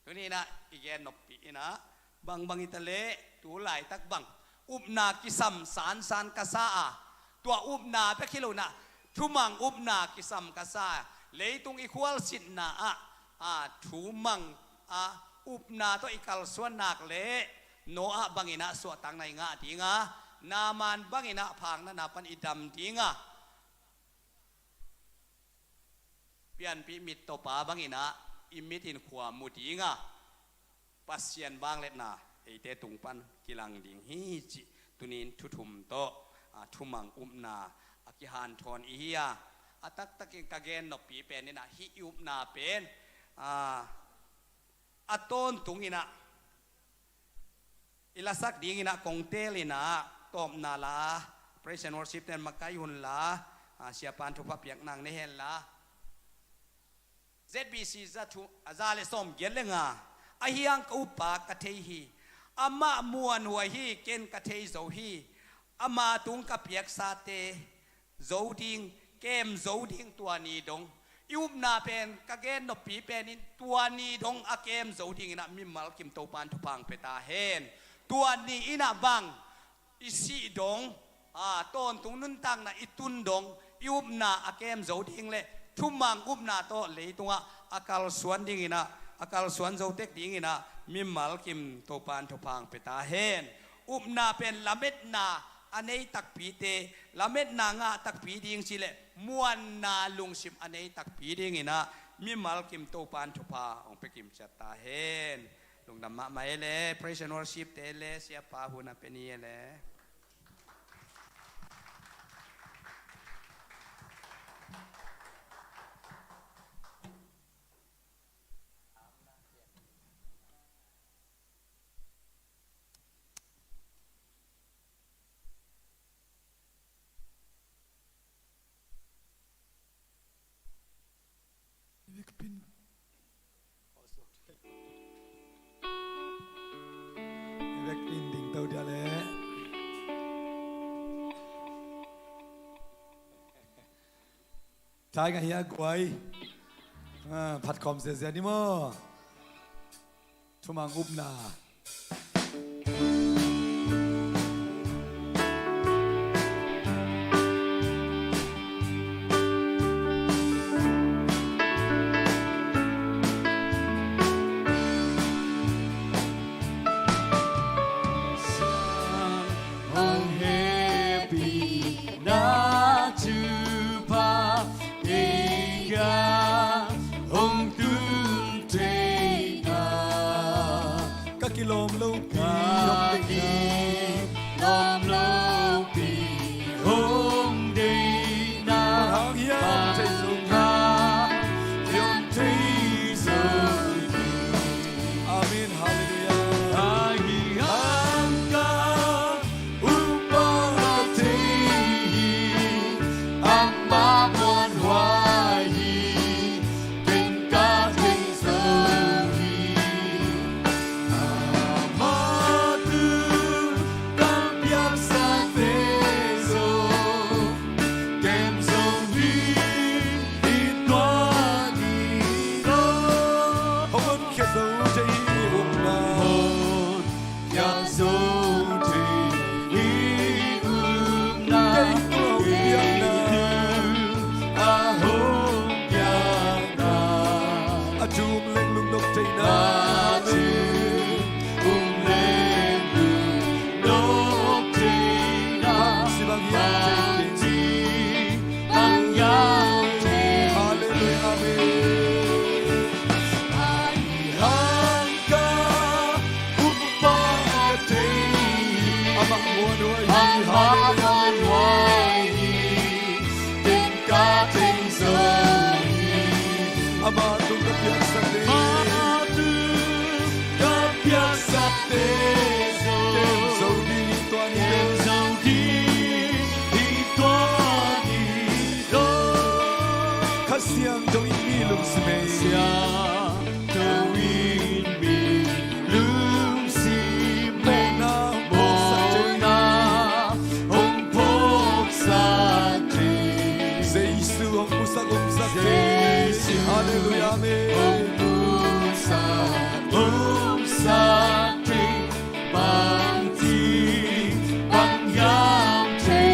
Tuni in ah i gennoppih in ah bangbang hi ta leh, tu laitak bang upna kisam sansan ka sa a, tua upna bek hi lo in ah thumang upna kisam ka sa a, leitung i khualzinna ah, a, thumang a upna tawh i kalsuan nak leh Noah bangin ah suahtakna i ngah ding a, Naaman bangin ah phaknatna pan i dam ding a, pianpih mittawpa bangin ah i mit in khua mu ding a, Pasian vangliatna eite tung pan kilang ding hi cih tuni in thu thum tawh, a, thumang upna a kihanthawn i hi a, a taktakin ka gennoppi pen in ah hih i upna pen, a, a tawntung in ah i lasak ding in ah kong teel in ah, tawpna la, praise and worship ten makaih un la, a, siapa'n thupha piak nang nei hen la. Z B C za thu, a, za le sawmgiat le nga. Ahi hang ka uppa ka thei hi. Amah muanhuai hi, ken ka thei zo hi. Ama tung ka piaksate zo ding, kem zo ding tua ni dong. I upna pen ka gennoppi pen in tua ni dong a kem zo ding in ah mimal kim Topa'n thupha hong pia ta hen. Tua ni in ah bang i sih dong, a, tawntung nuntakna i tun dong, i upna a kem zo ding le thumang upna tawh leitungah a kalsuan ding in ah, a kalsuan zo tek ding in ah mimal kim Topa'n thupha hong pia ta hen. Upna pen lametna a nei takpite, lametna ngah takpi ding cih leh muanna lungsim a nei takpi ding in ah mimal kim Topa'n thupha hong pia kim ciat ta hen. Lungdam mahmah e le, praise and worship te le, siapa hun a pia ni e le. I vekpin, i vekpin ding to dia le. Thai nga hia guai. Ah, phat khawm ziazia ni maw. Thumang upna. Hong hehpih na thupha ei a hong tun thei na. Ka kilawm lopi hong deihna. Ka kilawm lopi hong deihna. Bang hang hiam thei zo ding. Bang hang hiam thei zo ding. Amen. Halleluiah. Ahi hang ka uppa ka thei hi. Lungdam theihna. Bangci bang hiam thei ding. Halleluiah, amen. Ai hang ka upa ka thei hi. Amah muanhuai hi. Halleluiah, amen. Ken ka thei zo hi. Amah tung ka piaksak ding. Amah tung ka piaksakte zo. Ken zo ding hi tua ni. Ken zo ding hi tua ni. Kha Siangtho in mi lungsim ei. Siangtho in mi lungsim ei. Mawhna, mawhna hong phawksak thei. Jesu hong pusak, hong pusak thei. Jesu, halleluiah, amen. Hong pusak, hong pusak thei. Bangci bang hiam thei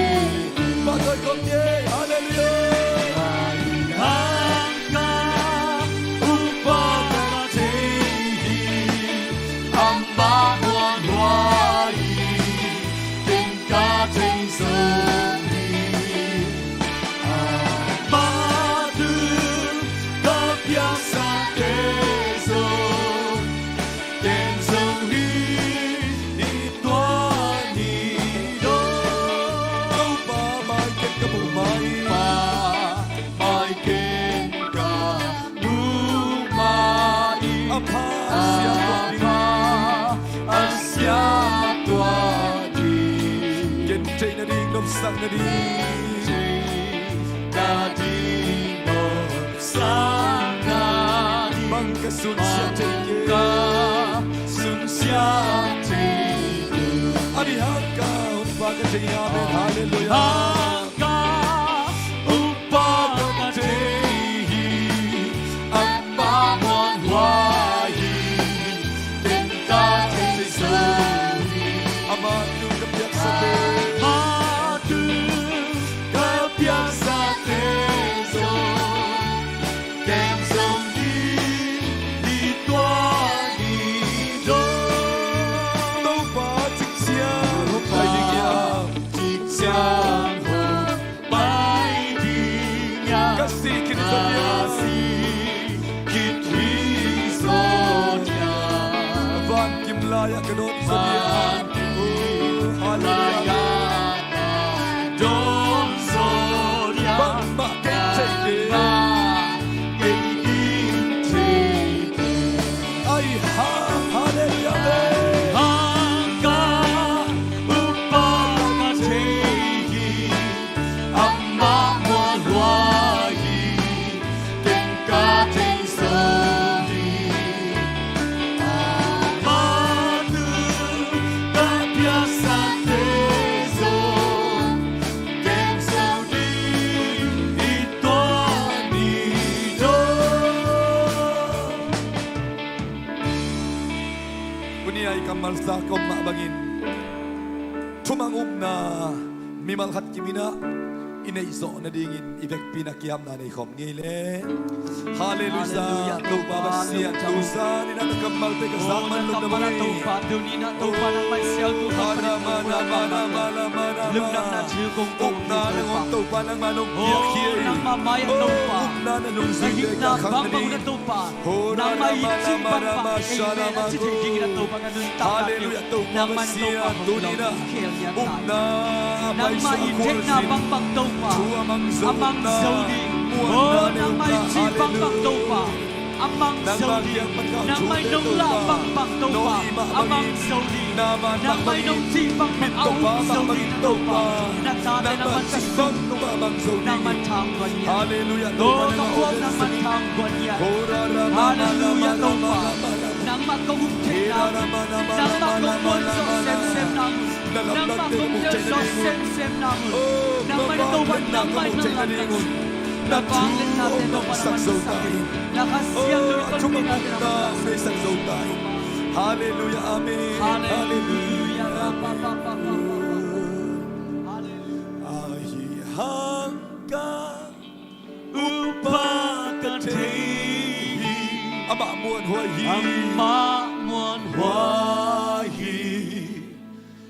ding. Bang hiam thei ding. Halleluiah. Ai hang ka upa ka thei hi. Amah muanhuai hi. Ken ka thei zo hi. Amah tung ka piaksakte zo. Ken zo ding hi tua ni. Topa mai ken ka muh mah hi. Pa mai ken ka muh mah hi. A pha a sia tuah ding. A pha a sia tuah ding. Ken theih nading, nopsak nading. Theih nading, nop Bang ka sunsia thei kei. Bang ka sunsia thei kei. Ai hang ka upa ka thei hi. Amen. Halleluiah. Hang ka upa ka thei hi. Amah muanhuai hi. Ken ka thei zo hi. Amah tung ka piaksakte. Amah tung ka piaksakte zo. Ken zo ding hi tua ni. Topa cik ciang hong pai ding hiam? Cik ciang hong pai ding hiam? Ka sih khit zawh hiam? Ka sih khit hi zawh hiam? Van kim lai-ah ka dawn zawh hiam? Van kim lai-ah ka dawn zawh hiam? Bangmah kei thei kei. Bangmah kei thei kei. Ai hang, halleluiah, amen. Hang ka upa ka thei hi. Amah muanhuai hi. Ken ka thei zo hi. Amah tung ka piaksakte zo. Ken zo ding hi tua ni. Tuni-a i kammal sa ka om mah bangin thumang upna mimal khat kimin ah i neih zawh nadingin i vekpi-in a kiamna nei khawm ngei leh. Halleluiah. Halleluiah. Topa Pasian, tu zanin ah na kammalte ka zak man lungdam hi. Topa, tuni-in ah Topa nangmah i sialtu Topa, lungdamna thil kong ko hi Topa. Upna nangmah mai-ah Topa, upna na nungzuite ka khang nading. Nangmah i cih bangbang, amen, a ci thei dingin ah Topa ka nuntakna, Halleluiah, Topa Pasian, tuni-in ah upna, nangmah i theihna bangbang Topa, a mang zo ding. Oh, nangmah i cih bangbang Topa, a mang zo ding. Nangmah i nong lah bangbang Topa, a mang zo ding. Nangmah i nong cih bangbang a um zo ding Topa. Na tate nangmah ka sung Topa, nangmah tha hong guan hian. Halleluiah, Topa nangmah tha hong guan hian. Halleluiah, Topa. Nangmah kong um theihna, nangmah kong muan zawh semsem nang, nangmah kong tel zawh semsem nang. Nangmah in Topa, nangmah in nang lam na vangliatnate Topa nangmah in sak in, na Kha Siangtho in panpih nate nangmah in sak in. Halleluiah, amen. Halleluiah. Halleluiah. Ahi hang ka upa ka thei hi. Amah muan Huai hi, amah muanhuai hi,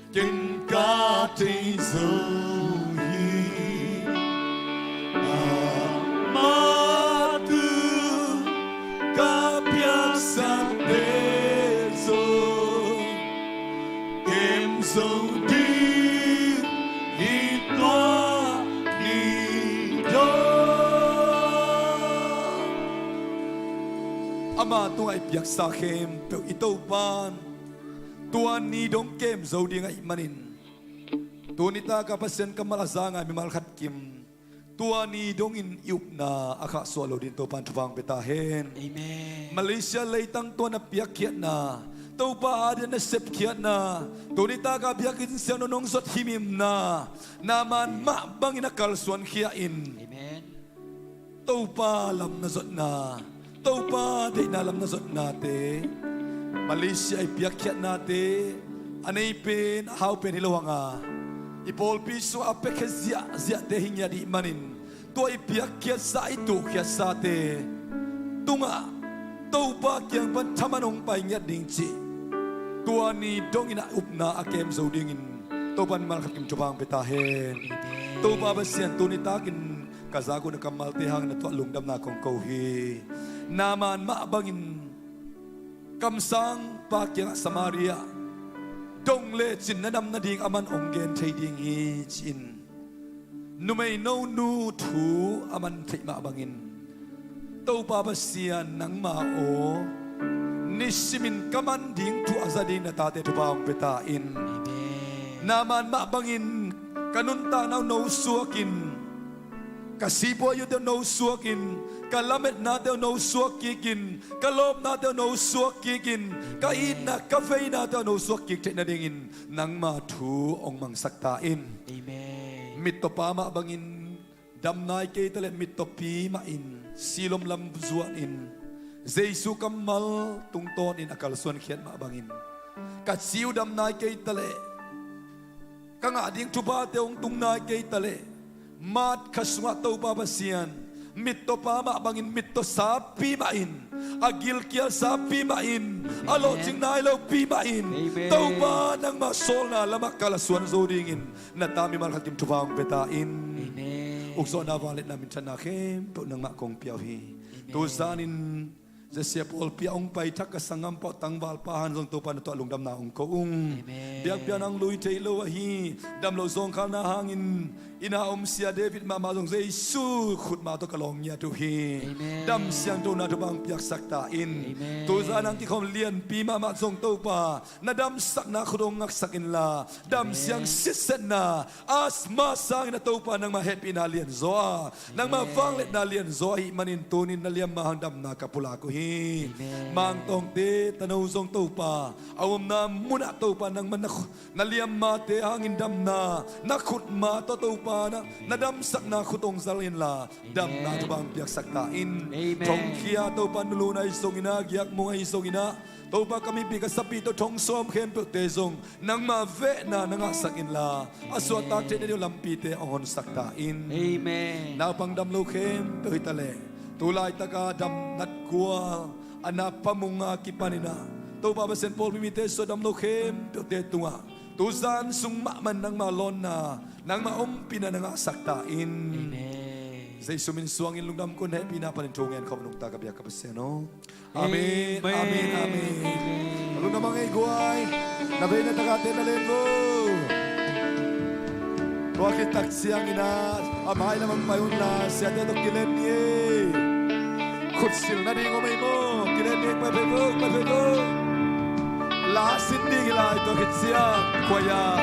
ken ka thei zo hi. Amah tu ka piaksakte zong kem zo ding hi tua ni dong. Ama tungah i piaksa khempeuh i Topa'n tua ni dong kem zo ding ahih manin, tuni taka Pasian kammal a za ngai mimal khat kim tua ni dongin i upna a khahsuah lo ding Topa'n thupha hong pia ta hen. Amen. Malaysia leitang tua na piakkhiatna, Topa a ding na sepkhiatna, tuni taka biakinn siangtho nong zot himhimna, Naaman mah bangin a kalsuankhia in. Amen. Topa lam na zotna, Topa deihna lam na zotnate, Malaysia i piakkhiatnate, a nei pen a hau pen hi lo hanga, i pawlpi sungah a piakhia ziahziahte hi ngiat ahih manin, tua i piakkhiatsa, i tuhkhiatsate tungah Topa kiang pan thaman hong pai ngiat ding cih tua ni dongin a upna a kem zo dingin Topa'n mimal khat kim thupha hong pia ta hen. Amen. Topa Pasian, tuni takin ka zak uh na kammalte hangin na tuah lungdamna kong ko hi. Naaman mah bangin kamsangpa kiangah Samaria dong lecin na dam nading aman hong gen thei ding hi ci-in, numei nonu thu a man theih mah bangin, Topa Pasian nangma aw, nisimin ka man ding thu a za ding na tate thupha hong pia ta in. Amen. Naaman mah bangin ka nuntakna uh no suakin, ka sipuaite uh no suakin, ka lametnate uh no suak kikin, ka lawpnate uh no suak kikin, ka itna ka veinate uh no suak kik theih nadingin nangma thu hong mangsak ta in. Amen. Mittawpa mah bangin dam nai kei taleh mittawpi mahin silom lam zuanin Jesu kammal tungtawnin a kalsuankhiat mah bangin, ka ci uh dam nai kei taleh, ka ngah ding thuphate hong tung nai kei taleh, Mark kha sungah Topa Pasian mittawpa mah bangin mittawsapi mahin, a gilkialsapi mahin, a lawhcing nai lopi mahin, Amen. Topa nangmah sawlna lamah kalsuan zo dingin na ta mimal khat kim thupha hong pia ta in. Amen. Ukzawhna, vangliatna, minthanna khempeuh nangmah kong pia uh hi. Amen. Tuzanin Zesia pawlpi ah hong pai thak ka sanggampa uh tangvalpa hang zong Topa na tuah lungdamna hong ko ung. Amen. Biakpiak nang lui thei lo ahi, dam loh zawngkhalna hangin inn ah om Sia David mahmah zong Jesu khutma tawh ka lawng ngiat uh hi. Amen. Dam siangthona thupha hong piaksak ta in. Amen. Tuzan hong kikhawm lianpi mahmah zong Topa na damsakna khut hong ngaksak inla, dam siang sitsetna, asthma sangin a Topa nangmah hehpihna lianzaw a, nangmah vangliatna lianzaw ahih manin tunin na liamma hang damna ka pulak uh hi. Amen. Mangtawngte tano zong Topa a omna munah Topa nangmah na khu-, na liammate hangin damna na khutma tawh Topa na, na damsakna khut hong zal inla, damna thupha hong piaksak ta in. Amen. Thongkhia Topa nulun ahi zongin ah, giakmong ahi zongin ah, Topa ka mipi ka sapi tawh thong sawm khempeuhte zong nangmah vehna na ngahsak inla, a suahtak theih nading uh lampite hong honsak ta in. Amen. Naupang dam lo khempeuh hi taleh, tu laitaka dam natkual a na pamunga kipanin ah, Topa Pasian pawlpi mite suah dam lo khempeuhte tungah tuzan sung mahmah nangmah lawnna, nangmah ompihna na ngahsak ta in. Amen. Jesu min suangin lungdam kong hehpihna panin thu ngen khawm nungta ka biak ka Pasian aw. Amen. Amen. Amen. Amen. Lungdam a ngei guai. Na vei na taka te na len vo. Tua khit tak ciangin ah a mailam ah pai unla siate tawh kilen ni ei. Khutsil nading om ei maw? Kilen ni ei, pai phei vo, pai phei vo. La sin ding hi lai tua khit ciang. Khuai ah